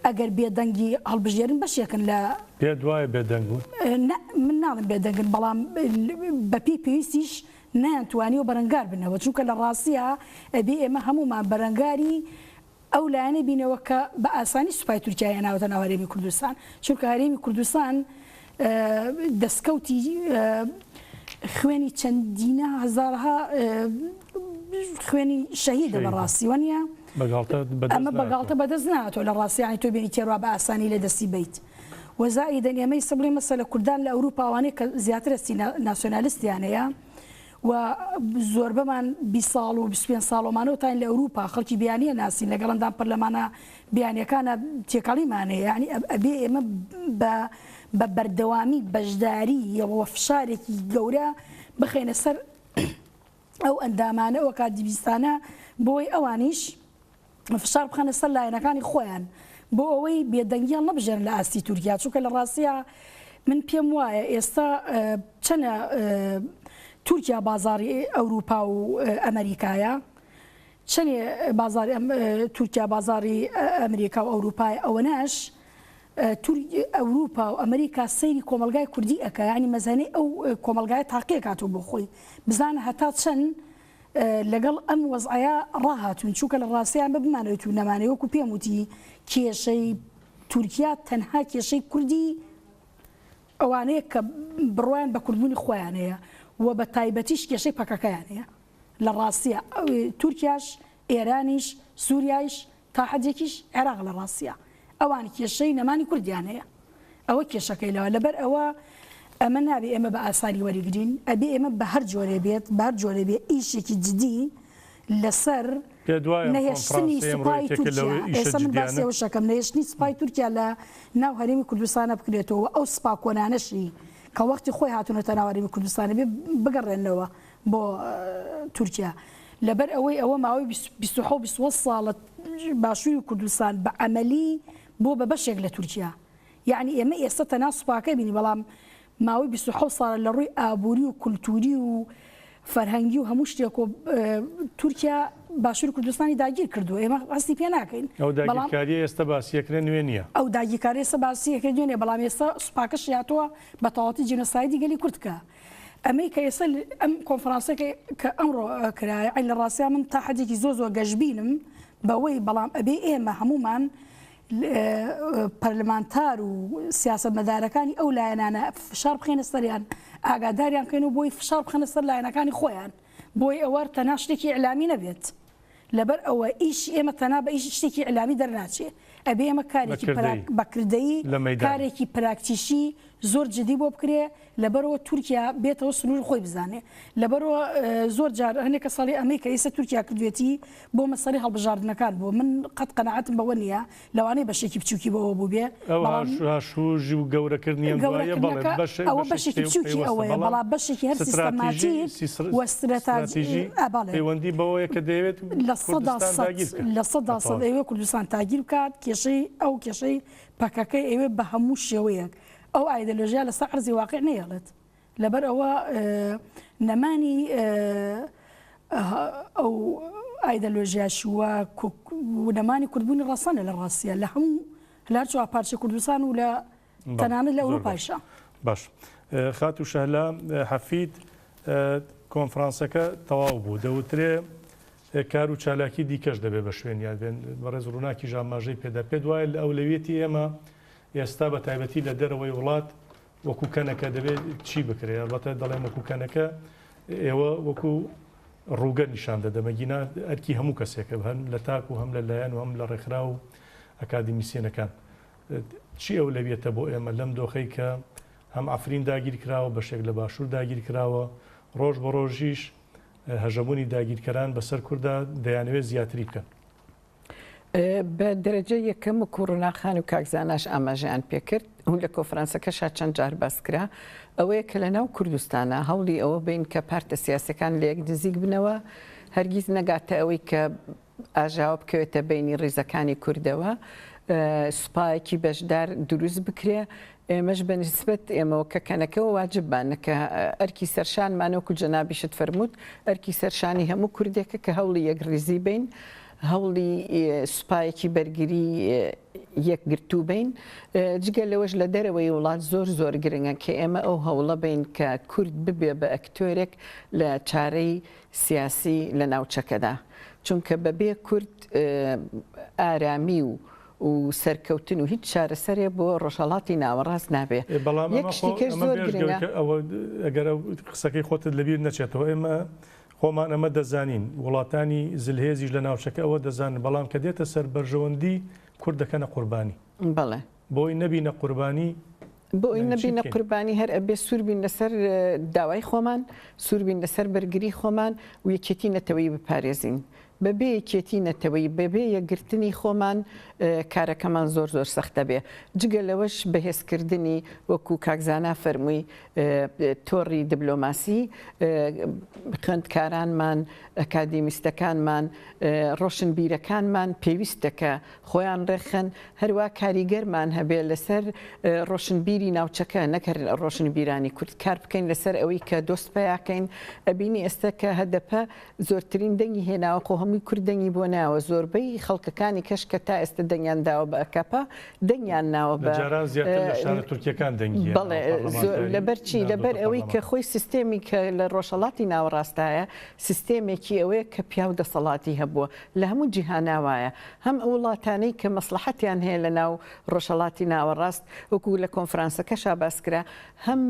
ئەگەر بێدەنگی هەڵبژێرن بەشێکن لە. پێت وایە بێدەنگ بوون؟ نا من ناڵێم بێدەنگن، بەڵام بەپێی پێویستیش نەیانتوانیوە بەرەنگار بنەوە، چونکە لە ڕاستیا ئەبێ ئێمە هەموومان بەرەنگاری ئەو لایەنە بینەوە کە بە ئاسانی سوپای تورکیا هێناوەتە ناو هەرێمی کوردستان، چونکە هەرێمی کوردستان دەستکەوتی خوێنی چەندینە هەزارها خوێنی شەهیدە بەڕاستی وەنیە؟ ئەمە بە گاڵتە بەدەست نهاتوە لە ڕاستی یانی تۆ بێنی تێروا بە ئاسانی لە دەستی بەیت و زائیدەن ئێمەی ئیستا بڵێین مەسەلە کوردان لە ئەوروپا ئەوانەی کە زیاتر هەستی ناسیۆنالیستیان هەیە و زۆربەمان 20 ساڵ و 25 ساڵ ئەمانەوە تاین لە ئەوروپا خەڵکی بیانیە ناسین لەگەڵ ئەندام پەرلەمانە بیانیەکانە تێکەڵیمان هەیە یانی ئەبێ ئێمە بە بە بەردەوامی بەشداری یەوە فشارێکی گەورە بخەینە سەر ئەو ئەندامانە و ئەکادیمیستانە بۆی ئەوانیش فشار بخەنە سەر لایەنەکانی خۆیان بۆ ئەوەی بێدەنگی هەڵنەبژێرن لە ئاستی تورکیا چونکە لە ڕاستیا من پێم وایە ئێستا چەنە تورکیا بازاری ئەوروپا و ئەمریکایە چەنێ بازاری تورکیا بازاری ئەمریکا و ئەوروپای ئەوەنەش ئەوروپا و ئەمریکا سەیری کۆمەڵگای کوردی ئەکا یانی مەزەنەی ئەو کۆمەڵگایە تاقی ئەکاتەوە بۆ خۆی بزانە هەتا چەند لەگەڵ ئەم وەزعەیە ڕاهاتوون چونکە لە ڕاستیان بە بمانەوێت و نەمانەوێت وەکو پێم وتی کێشەی تورکیا تەنها کێشەی کوردی ئەوانەیە کە بڕوایان بە کوردبوونی خۆیان هەیە و بە تایبەتیش کێشەی پەکەکەیان هەیە لە ڕاستیە تورکیاش ئێرانیش سووریایش تا حەدێکیش عێراق لە ڕاستیا ئەوان کێشەی نەمانی کوردیان هەیە ئەوە کێشەکەی لەوە لەبەر ئەوە ئەمە نابێ ئێمە بە ئاسانی وەریگرین ئەبێ ئێمە بە هەر جۆرێ بێت بە هەر جۆرێ بێ ئیشێکی جدی لەسەر پێت وایە ئەم نەهێشتنی کۆنفرانسەی ئەمڕۆ سوپای یەکێکە تورکیا لەو ئیشە ئێستا من باسی جدیانە؟ ئەوەش ئەکەم نەهێشتنی سوپای تورکیا لە ناو هەرێمی کوردستانە بکرێتەوە و ئەو سوپا کۆنانەشی کە وەختی خۆی هاتوونەتە ناو هەرێمی کوردستان ئەبێ بگەڕێنەوە بۆ تورکیا لەبەر ئەوەی ئەوە ماوەی 27 28 ساڵە باشووری کوردستان بە عەمەلی بۆ بە بەشێک لە تورکیا یەعنی ئێمە ئێستا تەنها سوپاکە بینی بەڵام ماوەی 27 ساڵە لە ڕووی ئابووری و کولتوری و فەرهەنگی و هەموو شتێک و تورکیا باشووری کوردستانی داگیر کردووە ئێمە هەستی پێ ناکەین ئەو داگیرکاریە ئێستا باسیەکرێ نوێ نییە. ئەو داگیرکاریە ئێستا باسیەکرێ نوێ نییە بەڵام ئێستا سوپاکەشی هاتووە بە تەواوەتی جینۆسایدی گەلی کورد کە ئەمەی کە ئێستا ئەم کۆنفرانسە کە ئەمڕۆ کرا یەعنی لە ڕاستیا من تا حەدێکی زۆر زۆر گەشبینم بەوەی بەڵام ئەبێ ئێمە هەموومان پەرلەمانتار و سیاسەتمەدارەکانی ئەو لایەنانە فشار بخەینە سەریان ئاگاداریان بکەین و بۆی فشار بخەنە سەر لایەنەکانی خۆیان بۆی ئەوە تەنها شتێکی ئیعلامی نەبێت لەبەر ئەوە ئیشی ئێمە تەنها بە ئیش شتێکی ئیعلامی دەرناچێ. ئەبێ ئێمە کارێکی بە کردەیی کارێکی پراکتیکی زۆر جدی بۆ بکرێ لەبەرئەوە تورکیا بێتەوە سنووری خۆی بزانێ لەبەرئەوە زۆر جار هەنێک کەس ئەڵێ ئەمەی کە ئیستا تورکیا کردوێتی بۆ مەسەلەی هەڵبژاردنەکان بووە من قەت قەناعەتم بەوە نییە لەوانەیە بەشێکی بچووکی بەوە بووبێ ئەو بەڵام هاشوژی و گەورەکردنی ئەم دوایە بەڵێ گەورەکردنەکە بەشێ ئەوە بەشێکی بەشێکی بچووکی پەیوەستە ئەوەیە بەڵام بەڵام بەشێکی هەر ستراتیژی سیستەماتیک و ستراتاج ستراتیژی ئا بەڵێ پەیوەندی بەوەیە کە دەیەوێت لە سەدا کوردستان سەد داگیر بکات لە سەدا بە سەد تەواوی. ئەیەوێ کوردستان داگیر بکات کێشەی ئەو کێشەی پەکەکە ئەیەوێ بە هەموو شێوەیەک ئەو ئایدەلۆژیا لەسەر عەرزی واقیع نەیەڵێت. لەبەر ئەوە نەمانی ئەو ئایدەلۆژیاش و نەمانی کوردبوونی ڕەسەنە لە ڕاستیە لە هەموو لە هەر چوار پارچەی کوردستان و لە تەنانەت لە ئەوروپایشا. باش خاتوو شەهلا حەفید کۆنفرانسەکە تەواو بوو دەوترێ کار و چالاکی دیکەش دەبێ بە شوێنیان بێن بەڕێز ڕووناکیش ئاماژەی پێدا پێت وایە لە ئەولەویەتی ئێمە ئێستا بە تایبەتی لە دەرەوەی وڵات وەکو کەنەکە دەبێت چی بکرێت؟ ئەڵبەتە دەڵێم وەکو کەنەکە ئێوە وەکو ڕووگە نیشان دەدەم ئەگینا ئەرکی هەموو کەسێکە هەم لە تاک و هەم لە لایەن و هەم لە ڕێکخراو و ئەکادیمیسیەنەکان. چی ئەولەویەتە بۆ ئێمە لەم دۆخەی کە هەم عەفرین داگیر کراوە، بەشێک لە باشوور داگیر کراوە، ڕۆژ بە ڕۆژیش هەژەموونی داگیرکەران بەسەر کورددا دەیانەوێت زیاتری بکەن؟ بە دەرەجەی یەکەم وەکو ڕوناک خان و کاک زاناش ئاماژەیان پێکرد و لە کۆفرانسەکەشا چەند جار باس کرا ئەوەیە کە لە ناو کوردستانا هەوڵی ئەوە بەین کە پارتە سیاسەکان لە یەک نزیک بنەوە هەرگیز نەگاتە ئەوەی کە ئاژاوە بکەوێتە بەینی ڕیزەکانی کوردەوە سوپایەکی بەشدار دروست بکرێ ئێمەش بە نیسبەت ئێمەوە کە کەنەکەوە واجبمانە کە ئەرکی سەرشانمانە وەکو جەنابیشت فەرمووت ئەرکی سەرشانی هەموو کوردێکە کە هەوڵی یەکڕیزی بین هەوڵی سوپایەکی بەرگری یەکگرتوو بین جگە لەوەش لە دەرەوەی وڵات زۆر زۆر گرنگە کە ئێمە ئەو هەوڵە بین کە کورد ببێ بە ئەکتۆرێک لە چارەی سیاسی لە ناوچەکەدا چونکە بەبێ کورد ئارامی و و سەرکەوتن و هیچ چارەسەرێ بۆ ڕۆژهەڵاتی ناوەڕاست نابێ. بەڵام یەک ئەمە شتی خۆ کەش ئەمە زۆر بێژگە گرنگە. کە ئەوە ئەگەر ئەو قسەکەی خۆتت لەبیر نەچێتەوە ئێمە خۆمان ئەمە دەزانین وڵاتانی زلهێزیش لە ناوچەکە ئەوە دەزانن بەڵام کە دێتە سەر بەرژەوەندی کورد دەکەنە قوربانی. بەڵێ. بۆی نەبینە قوربانی بۆ ئەوی چی نەبینە بکەین؟ قوربانی هەر ئەبێ سوور بین لەسەر داوای خۆمان، سوور بین لەسەر بەرگری خۆمان و یەکێتی نەتەوەیی بپارێزین. بەبێ یەکێتی نەتەوەیی، بەبێ یەکگرتنی خۆمان کارەکەمان زۆر زۆر سەخت دەبێ. جگە لەوەش بەهێزکردنی وەکو کاک زانا فەرمووی تۆڕی دبلۆماسی، خوێندکارانمان، ئەکادیمیستەکانمان، ڕۆشنبیرەکانمان پێویستە کە خۆیان ڕێکخەن، هەروا کاریگەرمان هەبێ لەسەر ڕۆشنبیری ناوچەکە نەک هەر ڕۆشنبیرانی کورد، کار بکەین لەسەر ئەوەی کە دۆست پەیاکەین، ئەبینی ئێستا کە هەدەپە زۆرترین دەنگی هێناوە خۆ هەمووی کورد دەنگی بۆ ناوە زۆربەی خەڵکەکانی کەش کە تا ئێستا دەنگیان داوە بە ئەکەپە دەنگیان ناوە لە بە جاران زیاتر لە شارە تورکیەکان دەنگی هێناوە بەڵێ زۆر پەڕلەمانتاری لەبەر چی لەبەر ناردۆتە ئەوەی کە پەڕلەمان. خۆی سیستێمی کە لە ڕۆژهەڵاتی ناوەڕاستایە سیستێمێکی ئەوەیە کە پیاو دەسەڵاتی هەبووە لە هەموو جیهانا وایە هەم ئەو وڵاتانەی کە مەسڵەحەتیان هەیە لە ناو ڕۆژهەڵاتی ناوەڕاست وەکو لە کۆنفرانسەکەشا باس کرا هەم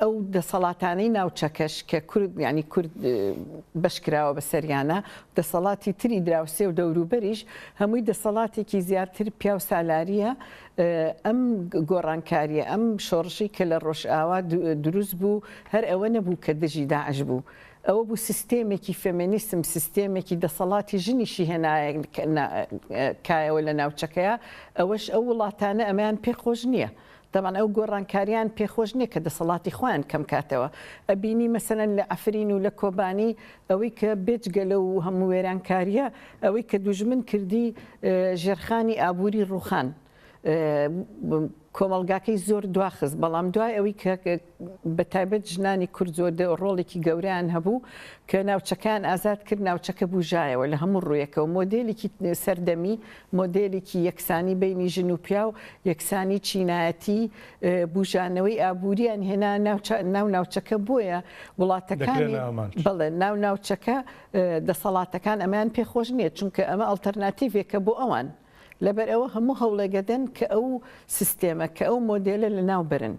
ئەو دەسەڵاتانەی ناوچەکەش کە کورد یانی کورد بەش کراوە بەسەریانا دەسەڵاتی تری دراوسێ و دەوروبەریش هەمووی دەسەڵاتێکی زیاتر پیاو سالاریە ئەم گۆڕانکاریە ئەم شۆڕشی کە لە ڕۆژئاوا دروست بوو هەر ئەوە نەبوو کە دژی داعش بوو ئەوە بوو سیستێمێکی فێمێنیسم، سیستێمێکی دەسەڵاتی ژنیشی هێنایە کایەوە لە ناوچەکەیا، ئەوەش ئەو وڵاتانە ئەمەیان پێ خۆش نییە. تەبعەن ئەو گۆڕانکارییان پێ خۆش نییە کە دەسەڵاتی خۆیان کەم کاتەوە. ئەبینی مەسەلەن لە عەفرین و لە کۆبانی ئەوەی کە بێجگە لەو هەموو وێرانکارییە، ئەوەی کە دوژمن کردی ژێرخانی ئابووری ڕووخان. کۆمەڵگاکەی زۆر دواخست، بەڵام دوای ئەوەی کە بە تایبەت ژنانی کورد زۆر ڕۆڵێکی گەورەیان هەبوو کە ناوچەکەیان ئازاد کرد، ناوچەکە بوژایەوە لە هەموو ڕوویەکەوە، مۆدێلێکی سەردەمی، مۆدێلێکی یەکسانی بەینی ژن و پیاو، یەکسانی چینایەتی، بوژانەوەی ئابووریان هێنا ناو ناوچەکە، بۆیە وڵاتەکانی بەڵێ ناو ناوچەکە دەسەڵاتەکان ئەمەیان پێ خۆش نییە، چونکە ئەمە ئەڵتەرناتیڤێکە بۆ ئەوان. لەبەر ئەوە هەموو هەوڵێک ئەدەن کە ئەو سیستێمە، کە ئەو مۆدێلە لەناو بەرن.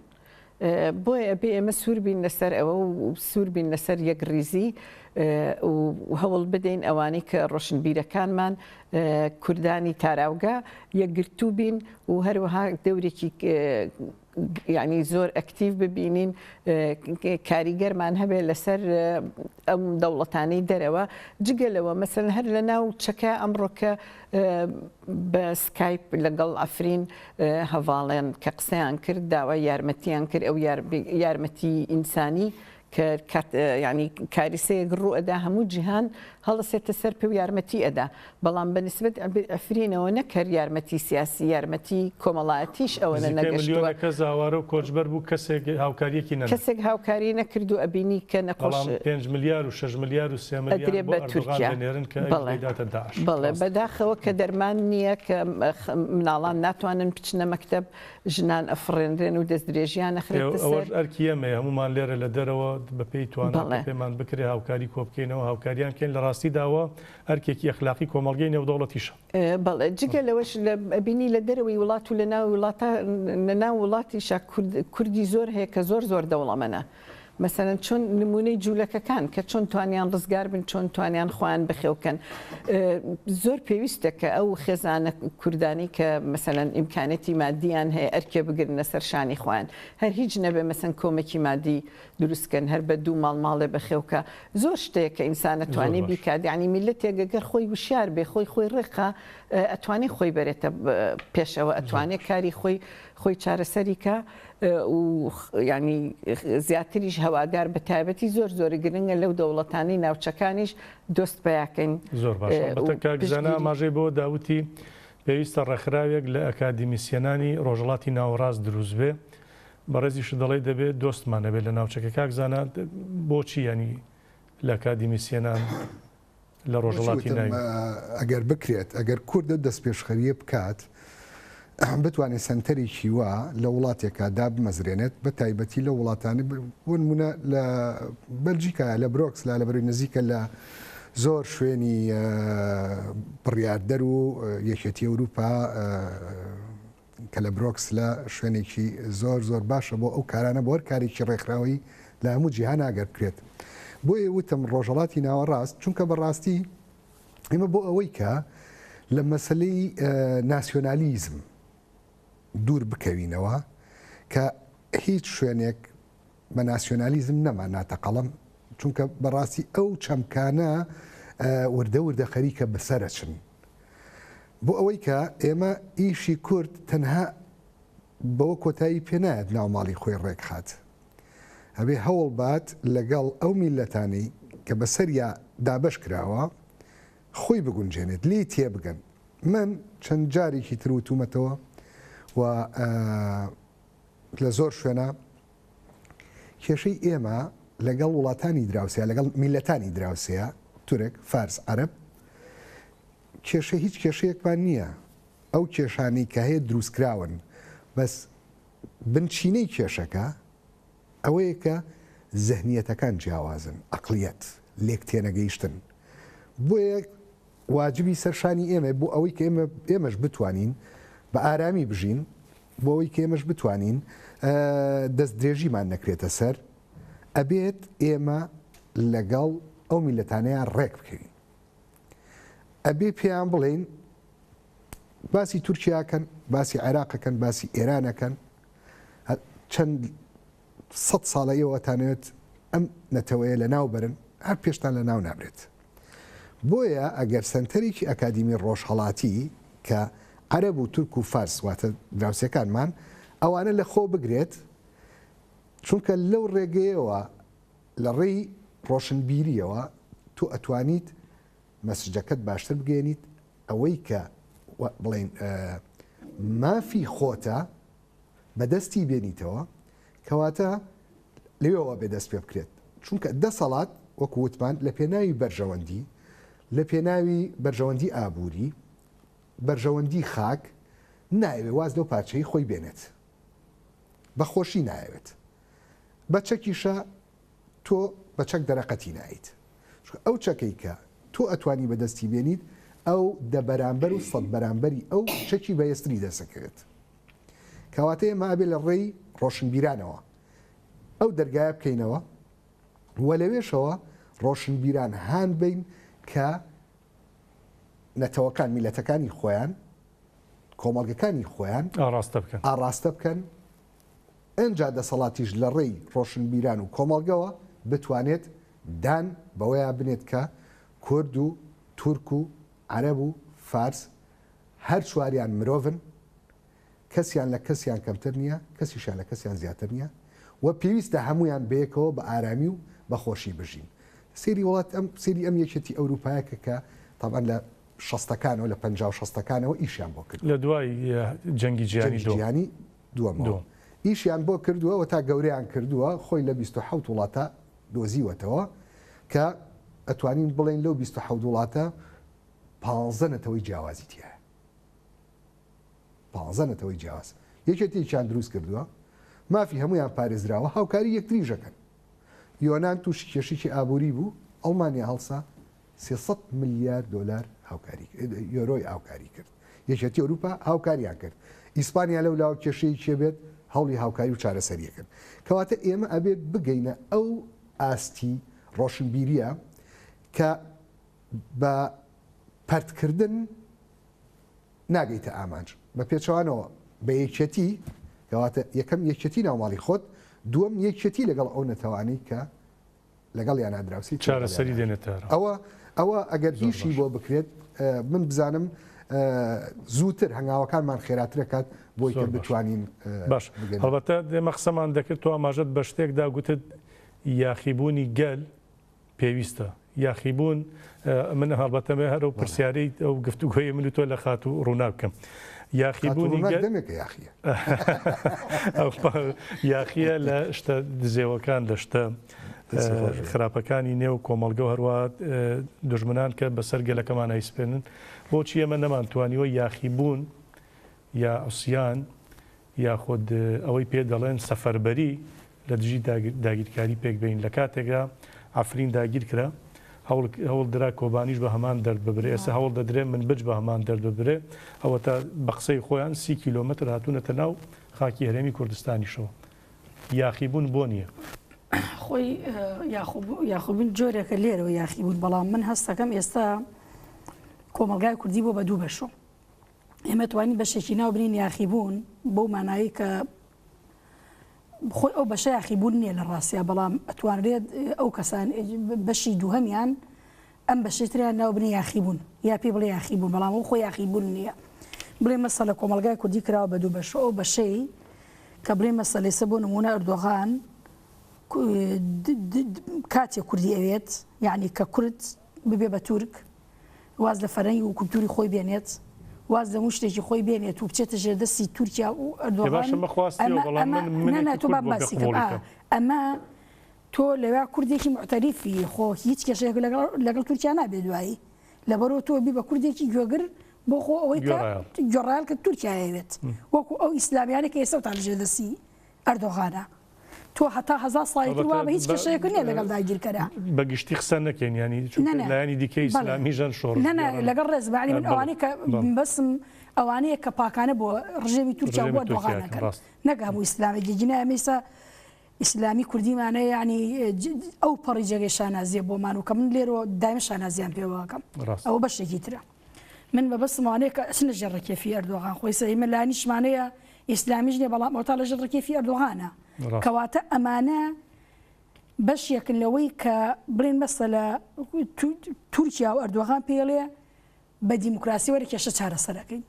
بۆیە ئەبێ ئێمە سوور بین لەسەر ئەوە و سوور بین لەسەر یەکڕیزی. و هەوڵ بدەین ئەوانەی کە ڕۆشنبیرەکانمان کوردانی تاراوگە یەکگرتوو بین و هەروەها دەورێکی یانی زۆر ئەکتیڤ ببینین کاریگەرمان هەبێت لەسەر ئەم دەوڵەتانەی دەرەوە جگە لەوە مەسەن هەر لە ناو چەکە ئەمڕۆکە بە سکایپ لەگەڵ ئەفرین هەڤاڵێن کە قسەیان کرد داوای یارمەتیان کرد ئەو یارمەتی ئینسانی کە کات یانی کاریسەیەک ڕوو ئەدا هەموو جیهان هەڵەسێتە سەر پێ و یارمەتی ئەدا بەڵام بە نسبەت عەفرینەوە نەک هەر یارمەتی سیاسی یارمەتی کۆمەڵایەتیش ئەوەنە نزیکەی نەگەشتووە. ملیۆنێک کەس ئاوارە و کۆچبەر بوو کەسێک هاوکارییەکی نەنارد. کەسێک هاوکاری نەکرد و ئەبینی کە نەخۆش. بەڵام پێنج ملیار و شەش ملیار و سێ ملیار ئەدرێ بۆ بە ئەردۆغان تورکیا. دەنێرن کە ئەویش بەڵێ دەیداتە داعش. بەڵێ ڕاستە. بەداخەوە کە دەرمان نییە کە مناڵان ناتوانن بچنە مەکتەب ژنان ئەفڕێنرێن و دەستدرێژیان ئەخرێتە سەر. ئەوەش ئەرکی ئێمەیە هەموومان لێرە لە دەرەوە بە پێی توانا کە بەڵێ. پێمان بکرێ هاوکاری کۆبکەینەوە هاوکاریان بکەین لە ڕاستیدا ئەوە ئەرکێکی ئەخلاقی کۆمەڵگەی نێودەوڵەتیشە. بەڵێ جگە لەوەش لە ئەبینی لە دەرەوەی وڵات و لە ناو وڵاتە لە ناو وڵاتیشا کورد کوردی زۆر هەیە کە زۆر زۆر دەوڵەمەنە مەسەلەن چۆن نمونەی جولەکەکان کە چۆن توانیان ڕزگار بن چۆن توانیان خۆیان بەخێوکەن زۆر پێویستە کە ئەو خێزانە کوردانی کە مەسەلەن ئیمکانێتی مادیان هەیە ئەرکێ بگرنە سەر شانی خۆیان هەر هیچ نەبێ مەسەن کۆمەکی مادی دروستکەن هەر بە دوو ماڵ ماڵێ بەخێوکە زۆر شتەیە کە ئینسان ئەتوانێ بیکات یعنی میلەتێک گەر خۆی وشیار بێ خۆی خۆی ڕێکخا ئەتوانێ خۆی بەرێتە پێشەوە ئەتوانێ کاری خۆی خۆی چارەسەری کا و یانی زیاتریش هەوادار بە تایبەتی زۆر زۆر گرنگە لەو دەوڵەتانەی ناوچەکانیش دۆست پیاکەین. زۆر باشە ئەڵبەتە کاک زانا ئاماژەی بەوە دا وتی پێویستە ڕێکخراوێک لە ئەکادیمیسیەنانی ڕۆژهەڵاتی ناوەڕاست دروست بێ بەڕێزیشت دەڵێی دەبێ دۆستمان هەبێ لە ناوچەکە کاک زانا بۆچی یانی لە ئەکادیمیسیەنان لە ڕۆژهەڵاتی ناوین. ئەگەر بکرێت، ئەگەر کورد ئەو دەستپێشخەرییە بکات، بتوانێت سەنتەرێکی وا لە وڵاتێکا دابمەزرێنێت، بە تایبەتی لەو وڵاتانەی بۆ نموونە لە بەلجیکایە، لە برۆکسلا، لەبەرئەوەی نزیکە لە زۆر شوێنی بڕیاردەر و یەکێتی ئەوروپا، کە لە برۆکسلە شوێنێکی زۆر زۆر باشە بۆ ئەو کارانە بۆ هەر کارێکی ڕێکخراوەیی لە هەموو جیهانا گەر بکرێت. بۆیە وتم ڕۆژهەڵاتی ناوەڕاست چونکە بەڕاستی ئێمە بۆ ئەوەی کە لە مەسەلەی ناسیۆنالیزم دوور بکەوینەوە کە هیچ شوێنێک بە ناسیۆنالیزم نەما ناتە قەڵەم چونکە بەڕاستی ئەو چەمکانە وردە وردە خەریکە بەسەرەچن بۆ ئەوەی کە ئێمە ئیشی کورد تەنها بەوە کۆتایی پێ نایەت ناو ماڵی خۆی ڕێکخات ئەبێ هەوڵ بات لەگەڵ ئەو میللەتانەی کە بەسەریا دابەش کراوە خۆی بگونجێنێت لێی تێبگەن من چەند جارێکی تر وتومەتەوە و لە زۆر شوێنە کێشەی ئێمە لەگەڵ وڵاتانی دراوسێ لەگەڵ میللەتانی دراوسێ تورک فارس عەرەب کێشە هیچ کێشەیەکمان نییە ئەو کێشانەی کە هەیە دروستکراون بەس بنچینەی کێشەکە ئەوەیە کە زهنیەتەکان جیاوازن ئەقلیەت لێک تێنەگەیشتن بۆیە واجبی سەر شانی ئێمەیە بۆ ئەوەی کە ئێمە ئێمەش بتوانین بە ئارامی بژین، بۆ ئەوەی کە ئێمەش بتوانین دەست درێژیمان نەکرێتە سەر، ئەبێت ئێمە لەگەڵ ئەو میللەتانەیا ڕێک بکەوین. ئەبێ پێیان بڵێین باسی تورکیا کەن، باسی عێراق کەن، باسی ئێران ئەکەن، چەند سەد ساڵە ئێوە ئەتانەوێت ئەم نەتەوەیە لەناو بەرن، هەر پێشتان لەناو نابرێت. بۆیە ئەگەر سەنتەرێکی ئەکادیمی ڕۆژهەڵاتی کە عەرەب و تورک و فارس واتە دراوسێکانمان ئەوانە لە خۆ بگرێت، چونکە لەو ڕێگەیەوە لە ڕێی ڕۆشنبیرییەوە تۆ ئەتوانیت مەسجەکەت باشتر بگەیەنیت، ئەوەی کە بڵێین مافی خۆتە بەدەستی بێنیتەوە، کەواتە لەوێوە بێ دەست پێ بکرێت، چونکە دەسەڵات وەکو وتمان لە پێناوی بەرژەوەندی، لە پێناوی بەرژەوەندی ئابووری، بەرژەوەندی خاک، نایەوێت واز لەو پارچەی خۆی بێنێت، بە خۆشی نایەوێت، بە چەکیشە تۆ بە چەک دەرەقەتی نایت، چونکە ئەو چەکەی کە تۆ ئەتوانی بەدەستی بێنیت ئەو دە بەرامبەر و سەد بەرامبەری ئەو چەکی بەهێزتری دەستەکەوێت. کەواتە ئێمە ئەبێ لە ڕێی ڕۆشنبیرانەوە ئەو دەرگایە بکەینەوە و لەوێشەوە. ڕۆشنبیران هان بەین کە نەتەوەکان، میللەتەکانی خۆیان، کۆمەڵگەکانی خۆیان ئاڕاستە بکەن. ئاڕاستە بکەن، ئنجا دەسەڵاتیش لە ڕێی ڕۆشنبیران و کۆمەڵگەوە بتوانێت دان بەوەیا بنێت کە کورد و تورک و عەرەب و فارس هەر چواریان مرۆڤن، کەسیان لە کەسیان کەمتر نییە، کەسیشیان لە کەسیان زیاتر نییە و پێویستە هەموویان بەیەکەوە بە ئارامی و بە خۆشی بژین. سەیری وڵات ئەم سەیری ئەم یەکێتی ئەوروپایە کە کە تەبعەن لە شەستەکانەوە لە پەنجا و شەستەکانەوە ئیشیان بۆ کردووە. لە دوای جەنگی جیهانی جەنگی دووەم. جیهانی دووەمەوە دووەم. ئیشیان بۆ کردووە و تا گەورەیان کردووە خۆی لە 27 وڵاتە دۆزیوەتەوە کە ئەتوانین بڵێین لەو 27 وڵاتە پانزە نەتەوەی جیاوازی تیایە. پانزە نەتەوەی جیاواز یەکێتیەکیان دروست کردووە، مافی هەموویان پارێزراوە، هاوکاری یەکتریش ئەکەن. یۆنان تووشی کێشەیەکی ئابووری بوو، ئەڵمانیا هەڵسا 300 ملیار دۆلار هاوکاری یۆرۆی هاوکاری کرد. یەکێتی ئەوروپا هاوکاریان کرد. ئیسپانیا لەو لاوە کێشەیەکی بێت هەوڵی هاوکاری و چارەسەریە کرد. کەواتە ئێمە ئەبێت بگەینە ئەو ئاستی ڕۆشنبیریە کە بە پەرتکردن ناگەیتە ئامانج، بە پێچەوانەوە بە یەکێتی، کەواتە یەکەم یەکێتی ناو ماڵی خۆت، دووەم یەکێتی لەگەڵ ئەو نەتەوانەی کە لەگەڵیانا دراوسێی تۆ چارەسەری دێنێتە ئارا. ئەوە ئەوە ئەگەر زۆر ئیشی باش. بۆ بکرێت من بزانم زووتر هەنگاوەکانمان خێراتر ئەکات بۆی کە زۆر باش. بتوانین باش بگەینە. هەڵبەتە ئێمە قسەمان دەکرد تۆ ئاماژەت بە شتێک دا گوتت یاخیبوونی گەل پێویستە یاخیبوون من هەڵبەتە هەر ئەو پرسیارەی ئەو گفتوگۆی من و تۆ لە خاتوو ڕووناک بکەم یاخیبوونی دەمێکە یاخیە یاخیە لە شتە دزێوەکان لە شتە خراپەکانی نێو کۆمەڵگە و هەروە دژمنان کە بەسەر گەلەکەمان ئەیسپێنن بۆچی ئێمە نەمانتوانیوە یاخیبوون یا عوسیان یاخود ئەوەی پێ دەڵێن سەفەربەری لە دژی داگیرکاری پێک بێنین لە کاتێکا عەفرین داگیر کرا هەوڵ درا کۆبانیش بە هەمان دەرد ببرێ ئێستا هەوڵ دەدرێ منبج بە هەمان دەرد ببرێ ئەوەتا بە قسەی خۆیان سی کیلۆمەتر هاتوونەتە ناو خاکی هەرێمی کوردستانیشەوە یاخیبوون بۆ نییە؟ خۆی یاخوبوون جۆرێکە لێرەوە یاخیبوون بەڵام من هەستەکەم ئێستا کۆمەڵگای کوردی بۆ بە دوو بەشۆ ئێمە توانین بەشێکی ناو بنین یاخیبوون بەو مانایی کە خۆی ئەو بەشە یاخیبوون نییە لە ڕاستیا بەڵام ئەتوانرێت ئەو کەسان بەشی دووهەمیان ئەم بەشەی تریان ناو بنێ یاخیبوون یا پێی بڵێ یاخیبوون بەڵام ئەو خۆی یاخیبوون نییە بڵێ مەسە لە کۆمەڵگای کوردی کراوە بە دوو بەش ئەو بەشەی کە بڵێ مەسە لێسە بۆ نمونە ئەردۆغان کاتێ کوردی ئەوێت یعنی کە کورد ببێ بە تورک واز لە فەرەنگ و کولتوری خۆی بێنێت، واز لە هەموو شتێکی خۆی بێنێت و بچێتە ژێر دەستی تورکیا و ئێ ئەردۆغان، باشە مە خواستیەوە ئەمە بەڵام ئەمە من نا نا منێکی تۆ کورد با بۆ بێ باسی کەم قبوڵی ئا کەم. ئەمە تۆ لەویا کوردێکی موعتەریفی خۆ هیچ کێشەیەک لەگەڵ لەگەڵ تورکیا نابێ دوایی لەبەرەوە تۆ بی بە کوردێکی گوێگر بۆ خۆ ئەوەی کە گوێڕایەڵ. گوێڕایەڵ کە تورکیا ئەیەوێت وەکو ئەو ئیسلامیانەی کە ئێستا تا لەژێر دەستی ئەردۆغانە. تۆ هەتا هەزا ساڵی تر وا بە هیچ کێشەیەکت نییە لەگەڵ داگیرکەرا. بە گشتی قسە نەکەین یانی چونکە لایەنی دیکەی ئیسلامی ژەن شۆڕش نا نا لەگەڵ ڕێز بە یانی من ئەوانەی کە بەسم ئەوانەیە کە پاکانە بۆ ڕژێمی تورکیا بۆ ئەردۆغان ئەکەن نەک هەموو ئیسلامێکی گینا ئێمە ئیستا ئیسلامی کوردیمانە یانی ئەو پەڕی جێگەی شانازیە بۆمان و کە من لێرەوە دایمە شانازیان پێوە ئەکەم ئەوە بەشێکی ترە. من مەبەستم ئەوانەیە کە ئەچنە ژێر ڕکێفی ئەردۆغان خۆی سە ئیمە لایەنیشمانەیە ئیسلامیش نیە بەڵام ئەوتا لەژێر ڕکێفی ئەردۆغانە کەواتە ئەمانە بەشێکن لەوەی کە بڵێن مەسەلە تورکیا و ئەردۆغان پێڵێ بە دیموکراسی وەرە کێشە چارەسەرەکەین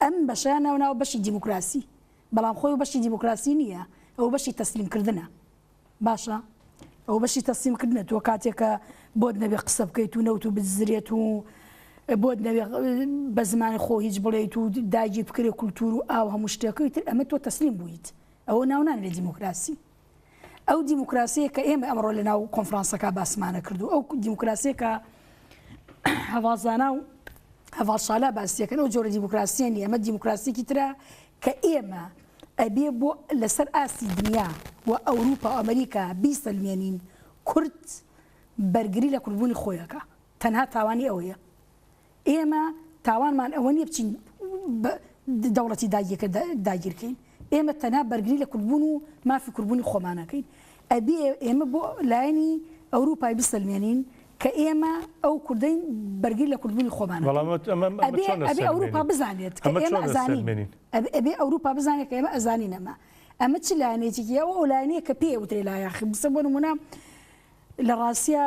ئەم بەشیان ناو ناو بەشی دیموکراسی بەڵام خۆی بەشی دیموکراسی نییە ئەو بەشی تەسلیمکردنە باشە ئەوە بەشی تەسلیم کردنە تۆ کاتێک کە بۆت نەبێ قسە بکەیت و نەوت و بزرێت و بۆت نەوێ بە زمانی خۆ هیچ بڵێیت و داگیر بکرێ کولتور و ئاو هەموو شتێکەوەی تر ئەمە تۆ تەسلیم بوویت ئەوە ناونان لە دیموکراسی ئەو دیموکراسیە کە ئێمە ئەمڕۆ لە ناو کۆنفرانسەکە باسمانە کرد و ئەو دیموکراسیە کە هەڤاڵ زانا و هەڤاڵ شالا باسیەکەن ئەو جۆرە دیموکراسیە نیە ئەمە دیموکراسیەکی ترە کە ئێمە ئەبێ بۆ لەسەر ئاستی دنیا و ئەوروپا و ئەمریکا بیسەلمێنین کورد بەرگری لە کوردبوونی خۆی ئەکا تەنها تاوانی ئەوەیە ئێمە تاوانمان ئەوە نیە بچین دەوڵەتی داگیرکەر داگیرکەین ئێمە تەنها بەرگری لە کوردبوون و مافی کوردبوونی خۆمان ئەکەین ئەبێ ئێمە بۆ لایەنی. ئەوروپای بسەلمێنین کە ئێمە ئەو کوردەین بەرگری لە کوردبوونی خۆمان بەڵام ئەمە ئەبێ ئەبێ ئەوروپا بزانێت کە ئێمە ئەزانین ئەبێ ئەوروپا بزانێت کە ئێمە ئەزانین ئەمە ئەمە چ لایەنێکی ئەوە ئەو لایەنەیە کە پێی ئەوترێ لایەخ بسە بۆ نمونە لە ڕاستیا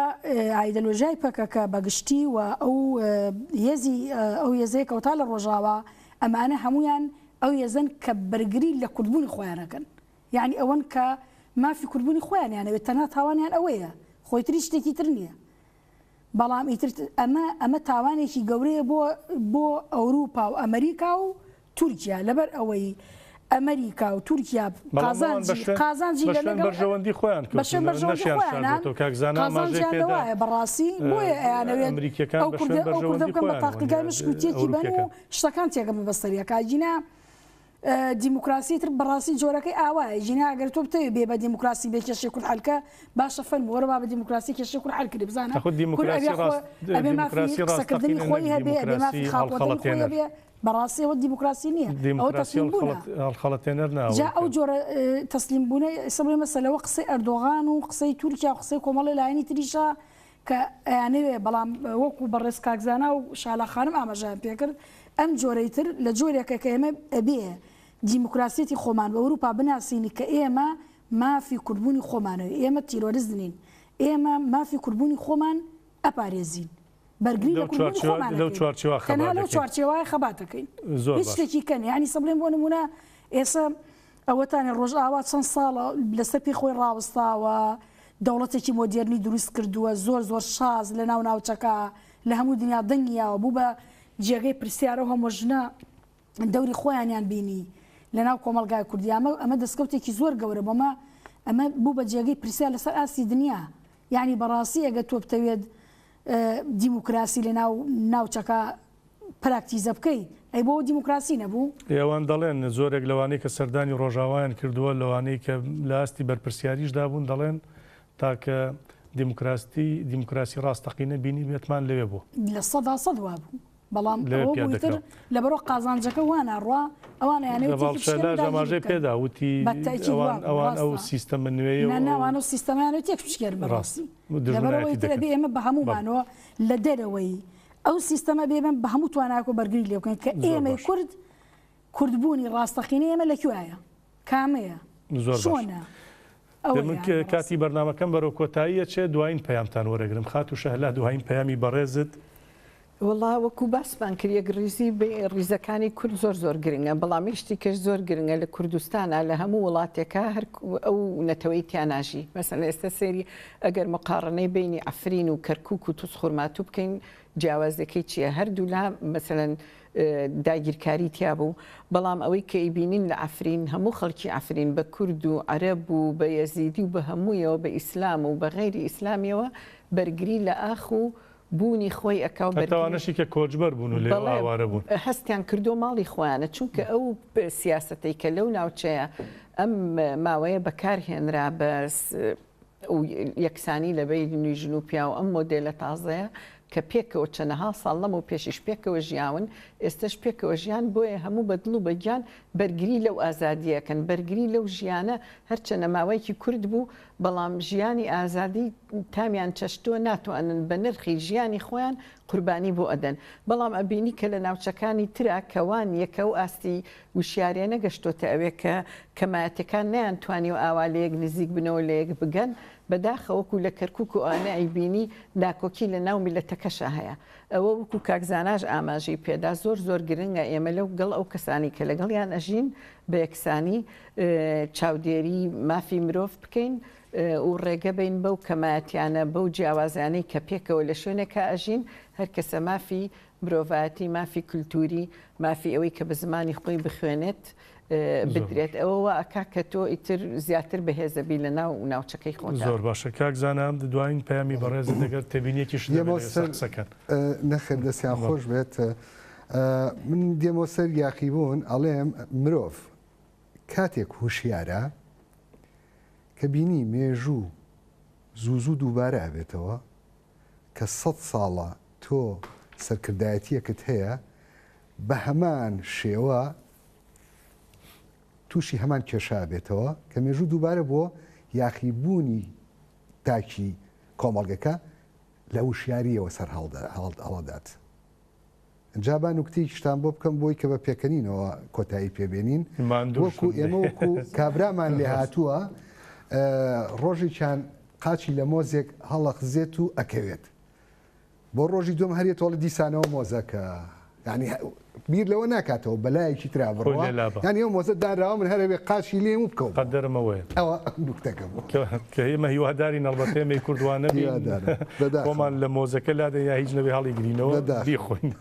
ئایدەلۆژیای پەکەکە بە گشتی و ئەو هێزی ئەو هێزەیە کەوتا لە ڕۆژاوا ئەمانە هەمویان ئەو هێزەن کە بەرگری لە کوردبوونی خۆیانەکەن یعنی ئەوەن کە مافی کوردبوونی خۆیانیانەوێت تەنها تاوانیان ئەوەیە خۆیتری شتێکی تر نییە بەڵام ئیتر ئەمە ئەمە تاوانێکی گەورەیە بۆ بۆ ئەوروپا و ئەمریکا و تورکیا لەبەر ئەوەی ئەمریکا و تورکیا قازانجی قازانجی لە لەگەڵ بەرژەوەندی خۆیان بە شوێن بەرژەوەندی خۆیانان قازانجیان لەوایە بەڕاستی بۆیە ئەیانەوێت ئەمریکیەکان ئەو کوردە ئەو کوردە بکەن بە تاقیگای مشک و تێکی بەن و شتەکان تێکەن بەسەریەکە ئەگینا دیموکراسی تر بەڕاستی جۆرەکەی ئاوایە ژینا ئەگەر تۆ بتەوێ بێ بە دیموکراسی بێ کێشەی کورد حەلکە باشە فەرموو وەرە با بە دیموکراسی کێشەی کورد حەل کردی بزانە خود کورد دیموکراسی ئەبێ خۆ ڕاست ئەبێ مافی دیموکراسی قسەکردنی ڕاستەقینە خۆی نەک هەبێ ئەبێ مافی دیموکراسی خاپوەتەنی خۆی هەڵخەڵەتێنەر هەبێ بەڕاستی ئەوە دیموکراسی نییە ئەوە دیموکراسی تەسلیم بوونە هەڵخەڵەتێنەر نا جا ئەوەی ئەو کە جۆرە تەسلیم بوونە ئێستا بڵێ مەسەلەوە قسەی ئەردۆغان و قسەی تورکیا و قسەی کۆمەڵی لایەنی تریشە کە ئەیانەوێ بەڵام وەکو بەڕێز کاک زانا و شالا خانم ئاماژەیان پێکرد ئەم جۆرەی تر لە جۆرێکە کە ئێمە ئەبێ دیموکراسیەتی خۆمان بە ئەوروپا بناسینی کە ئێمە مافی کوردبوونی خۆمانەوێ ئێمە تیرۆرست نین ئێمە مافی کوردبوونی خۆمان ئەپارێزین بەرگری لە کوردبوونی خۆمان لەو چوارچێوە تەنها لەو چوارچێوە خەبات دەکەین هیچ شتێکی کە نیە یانی سە بڵێن بۆ نمونە ئێستا ئەوەتانێ ڕۆژئاوا چەند ساڵە لەسەر پێی خۆی ڕاوەستاوە، دەوڵەتێکی مۆدێرنی دروست کردووە، زۆر زۆر شاز لە ناو ناوچەکە، لە هەموو دنیا دەنگی یاوە، بوو بە جێگەی پرسیار، ئەو هەموو ژنە دەوری خۆیانیان بینی لە ناو کۆمەڵگای کوردی، ئەمە ئەمە دەستکەوتێکی زۆر گەورە بۆ ئەمە ئەمە بوو بە جێگەی پرسیار لەسەر ئاستی دنیا، یانی بەڕاستی ئەگەر تۆ بتەوێت دیموکراسی لە ناو ناوچەکە پراکتیزە بکەی ئەی بۆ ئەو دیموکراسی نەبوو؟ ئێ ئەوان دەڵێن زۆرێک لەوانەی کە سەردانی ڕۆژاوایان کردووە لەوانەی کە لە ئاستی بەرپرسیاریشدا بوون دەڵێن تاکە دیموکراستی دیموکراسی ڕاستەقینە بینیبێتمان لەوێ بووە. 100% وابوو بەڵام لەوێ ئەوە پیادە بوو ئیتر کرا. لەبەرئەوە قازانجەکە وا ناڕوا ئەوان ئەیانەوێت هەڤاڵ تێکی بشکێنن شەلاج داگیری ئاماژەی بکەن پێدا وتی بە تەئکید ئەوان وابوو ئەوان ئەو ڕاستە. سیستەمە نوێیە و نا نا ئەو ئەوان ئەو سیستەمەیانەوێت تێک بشکێنن ڕاست بەڕاستی لەبەرئەوە دوژمنایەتی ئیتر دەکەن ئەبێ ئێمە بە بەڵێ. هەموومانەوە لە دەرەوەی ئەو سیستەمە بێ بە هەموو تواناکۆ بەرگری لێ بکەین کە ئێمەی کورد کوردبوونی ڕاستەقینەی ئێمە لە کوێیە؟ کامەیە؟ زۆر باش. چۆنە؟ ئەوەیە من یانی بەڕاستی. کاتی بەرنامەکەم بەرەو کۆتایی ئەچێ دواین پەیامتان وەرەگرم خاتوو شەهلا دواین پەیامی بەڕێزت. وەڵا وەکو باسمان کرد یەکڕیزی ڕیزەکانی کورد زۆر زۆر گرنگە بەڵام یەک شتی کەش زۆر گرنگە لە کوردستانا لە هەموو وڵاتێکا هەر ئەو نەتەوەی تیا ناژی مەسەلەن ئێستا سەیری ئەگەر مقاڕنەی بەینی عەفرین و کەرکوک و توزخورماتوو بکەین جیاوازیەکەی چیە هەردوولا مەسەلەن داگیرکاری تیا بوو بەڵام ئەوەی کە ئەیبینین لە عەفرین هەموو خەڵکی عەفرین بە کورد و عەرەب و بە یەزیدی و بە هەموویەوە بە ئیسلام و بە غەیری ئیسلامیەوە بەرگری لە ئاخ و بوونی خۆی ئەکا و هەتا بەرگری ئەوانەشی کە کۆچبەر بوون و لێوە بەڵێ ئاوارە بوون. هەستیان کردووە ماڵی خۆیانە چونکە ئەو سیاسەتەی کە لەو ناوچەیە ئەم ماوەیە بەکار هێنرا بە و یەکسانی لە بەینی ژن و پیاو ئەم مۆدێلە تازەیە کە پێکەوە چەنەها ساڵ لەمەو پێشیش پێکەوە ژیاون ئێستەش پێکەوە ژیان بۆیە هەموو بە دڵ و بە گیان بەرگری لەو ئازادییە ئەکەن بەرگری لەو ژیانە هەرچەنە ماوەیەکی کورت بوو بەڵام ژیانی ئازادی تامیان چەشتووە ناتوانن بە نرخی ژیانی خۆیان قوربانی بۆ ئەدەن بەڵام ئەبینی کە لە ناوچەکانی ترا کە وا نیە کە ئەو ئاستی وشیاریە نەگەشتۆتە ئەوێ کە کەمایەتەکان نەیانتوانیوە ئاوا لەیەک نزیک بنەوە لەیەک بگەن بەداخەوە وەکو لە کەرکوک و ئەوانە ئەیبینی ناکۆکی لە ناو میللەتەکەشا هەیە ئەوە وەکو کاک زاناش ئاماژەی پێدا زۆر زۆر گرنگە ئێمە لەو گەڵ ئەو کەسانی کە لەگەڵیان ئەژین بە یەکسانی چاودێری مافی مرۆڤ بکەین و ڕێگە بەین بەو کەمایەتیانە، بەو جیاوازیانەی کە پێکەوە لە شوێنێکا ئەژین، هەر کەسە مافی مرۆڤایەتی، مافی کولتووری، مافی ئەوەی کە بە زمانی خۆی بخوێنێت بدرێت. ئەوە وا ئەکا کە تۆ ئیتر زیاتر بەهێزەبی لە ناو ناوچەکەی خۆتا. زۆر باشە کاک زانا، دواین پەیامی بەڕێزت ئەگەر تێبینیەکیشت هەبێت دێمەوە لەسەر سەر قسەکان. نەخێر دەستیان خۆش بێت. من دێمەوە سەر یاخیبوون ئەڵێم مرۆڤ کاتێک هوشیارە کە بینی مێژوو زوو زوو دووبارە ئەبێتەوە کە سەد ساڵە تۆ سەرکردایەتیەکت هەیە بە هەمان شێوە تووشی هەمان کێشە ئەبێتەوە کە مێژوو دووبارە بۆ یاخیبوونی تاکی. کۆمەڵگەکە لە وشیارییەوە سەر هەڵدەدات. جا با نوکتەیەکیشتان بۆ بکەم بۆی کە بە پێکەنینەوە کۆتایی پێ بێنین. وەکو ئێمە وەکو کابرامان لێ هاتووە ڕۆژێکیان قاچی لە مۆزێک هەڵەخزێت و ئەکەوێت. بۆ ڕۆژی دووەم هەر یەتۆڵی دیسانەوە مۆزەکە یانی بیر لەوە ناکاتەوە بەلایەکی ترا بڕوا یانی ئەو مۆزە دانراوە من هەرەوێ قاچی لێم و بکەوم قەدەرم ئەوەیە ئەوە نوکتەکە بوو کە ئێمە هیوادارین ئەڵبەتە ئێمەی کورد وا نەبین خۆمان لە مۆزەکە لادەین یا هیچ نەبێ هەڵیگرینەوە بیخۆین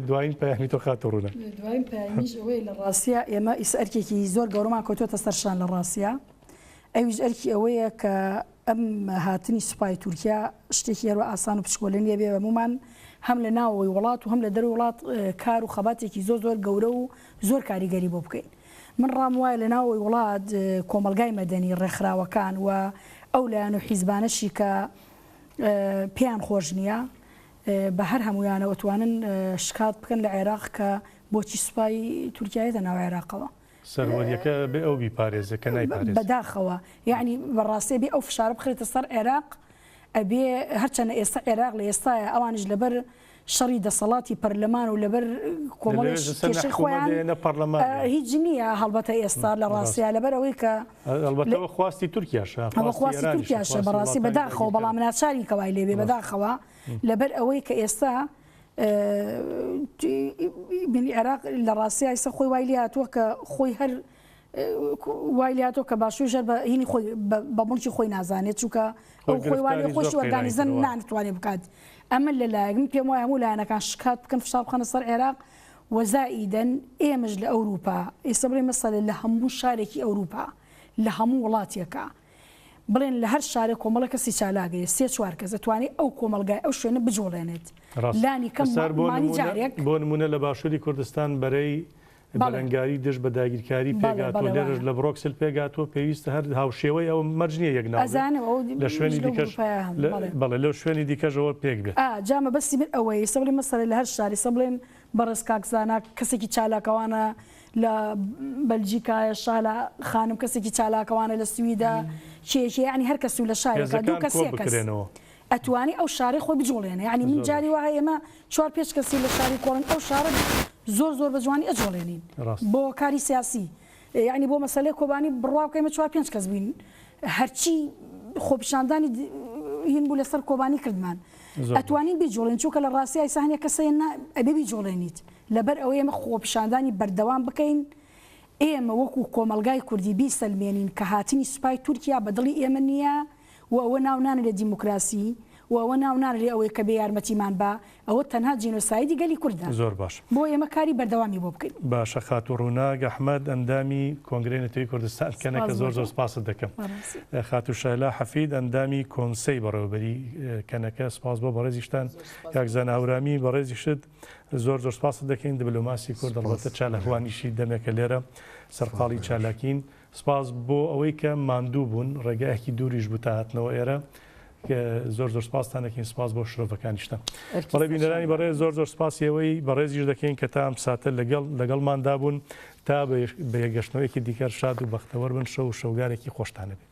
دوایین پەیامی تۆ خاتوو ڕوونە. دوایین پەیامیش ئەوەیە لە ڕاستیا ئێمە ئیستا ئەرکێکی زۆر گەورەمان کەوتووەتە سەر شان لە ڕاستیا ئەویش ئەرکی ئەوەیە کە ئەم هاتنی سوپای تورکیا شتێکی هەروا ئاسان و پچکۆلە نیە بێ هەموومان هەم لە ناوەوەی وڵات و هەم لە دەرەوەی وڵات کار و خەباتێکی زۆر زۆر گەورە و زۆر کاریگەری بۆ بکەین. من ڕام وایە لە ناوەوەی وڵات کۆمەڵگای مەدەنی، ڕێکخراوەکان و ئەو لایەن و حیزبانەشی کە پێیان خۆش نیە بە هەر هەموویانەوە ئەتوانن شکات بکەن لە عێراق کە بۆچی سوپای تورکیا یەتە ناو عێراقەوە. سەروەریەکە بێ ئەو بیپارێزێ کە نایپارێزێ. بەداخەوە یەعنی بەڕاستی ئەبێ ئەو فشارە بخرێتە سەر عێراق ئەبێ هەرچەنە ئێستا عێراق لە ئێستایا ئەوانیش لەبەر شەڕی دەسەڵاتی پەرلەمان و لەبەر کۆمەڵێ کێشەی خۆیان هیچ نییە هەڵبەتە ئێستا لە ڕاستیا لەبەر ئەوەی کە هەڵبەتە ئەوە خواستی تورکیاشە ئەوە خواستی تورکیاشە بەڕاستی بەداخەوە بەڵام ناچارین کە وای لێبێ بەداخەوە لەبەر ئەوەی کە ئێستا بینی عێراق لە ڕاستیا ئیستا خۆی وای لێ هاتووە کە خۆی هەر وای لێ هاتووە کە باشووریش هەر بە هینی خۆی بە مڵکی خۆی نازانێت چونکە ئەو خۆی وای لێ خۆشی ئۆرگانیزە نانتوانێت بکات ئەمە لە لایەک من پێم وایە هەموو لایەنەکان شکات بکەن فشار بخەنە سەر عێراق وەزائیدەن ئێمەش لە ئەوروپا ئێستا بڵێ مەسەلە لە هەموو شارێکی ئەوروپا لە هەموو وڵاتێکە بڵێن لە هەر شارێک کۆمەڵە کەسی چالاک هەیە، سێ چوار کەس ئەتوانێ ئەو کۆمەڵگای ئەو شوێنە بجوڵێنێت ڕاست. لانی کەم سار بۆ مانی نموونە جارێک. بۆ نموونە لە باشووری کوردستان بەرەی بەڵێ. بەرەنگاری دژ بە داگیرکاری بەڵێ پێکهاتووە، بەڵێ لێرەش وایە. لە برۆکسل پێکهاتووە، پێویستە هەر هاوشێوەی ئەوە مەرج نییە یەک ناو بێت، ئەزانم ئەوە لە شوێنی لەو دیکەش گرووپەیا هەن لە بەڵێ. بەڵێ لەو شوێنی دیکەش ئەوە پێک بێت. ئا جا مەبەستی من ئەوەیە ئیستا بڵێن مەسەلەن لە هەر شارێ ئیستا بڵێن بەڕێز کاک زانا کەسێکی چالاکەوانە لە بەلجیکایە شالە خانم کەسێکی چالاکەوانە لە سویدە کێ کێ یانی هەر کەس و لە شارێکا دوو هێزەکان کەس کۆ سێ کەس بکرێنەوە. ئەتوانی ئەو شارەی خۆی بجوڵێنێ یانی من زۆر جاری باش. وا هەیە ئێمە چوار پێنج کەسی لە شاری کۆڵن ئەو شارە زۆر زۆر بە جوانی ئەجوڵێنین ڕاست. بۆ کاری سیاسی یانی بۆ مەسەلەی کۆبانی بڕوا بکە ئێمە چوار پێنج کەس بووین هەرچی خۆپیشاندانی هین بوو لەسەر کۆبانی کردمان زۆر باش. ئەتوانین بیجوڵێن چونکە لە ڕاستیا ئیستا هەنێ کەس هەیە نا ئەبێ بیجوڵێنیت لەبەر ئەوەی ئێمە خۆپیشاندانی بەردەوام بکەین، ئێمە وەکو کۆمەڵگای کوردی بیسەلمێنین کە هاتنی سوپای تورکیا بە دڵی ئێمە نییە و ئەوە ناو نانرێت دیموکراسی و ئەوە ناو نانرێ ئەوەی کە بێ یارمەتیمان با، ئەوە تەنها جینۆسایدی گەلی کوردە. زۆر باش. بۆ ئێمە کاری بەردەوامی بۆ بکەین. باشە خاتوو ڕووناک ئەحمەد ئەندامی کۆنگرەی نەتەوەی کوردستان کەنەکە سپاس زۆر بۆ زۆر تۆ. سپاست دەکەم. بەڕاستی. خاتوو شەهلا حەفید ئەندامی کۆنسەی بەڕێوەبەری کەنەکە سپاس بۆ بەڕێزیشتان. زۆر سپاس کاک بۆ زانا هەورامی بەڕێزیشت زۆر زۆر سپاست دەکەین دبلۆماسی کورد ئەڵبەتە سپاس چالاکوانیشی دەمێکە لێرە سپاس سەرقاڵی بۆ ئێوەش. چالاکین سپاس بۆ ئەوەی کە ماندوو بوون ڕێگایەکی دووریش بوو تا هاتنەوە ئێرە کە زۆر زۆر سپاستان دەکەین سپاس بۆ شرۆڤەکانیشتان ئەرکی بەڵێ بینەرانی سەرشانمان. بەڕێز زۆر زۆر سپاسی ئێوەی بەڕێزیش دەکەین کە تا ئەم ساتە لەگەڵ لەگەڵماندا بوون تا بە یەکگەشتنەوەیەکی دیکەر شاد و بەختەوەر بن شەو و شەوگارێکی خۆشتان هەبێ.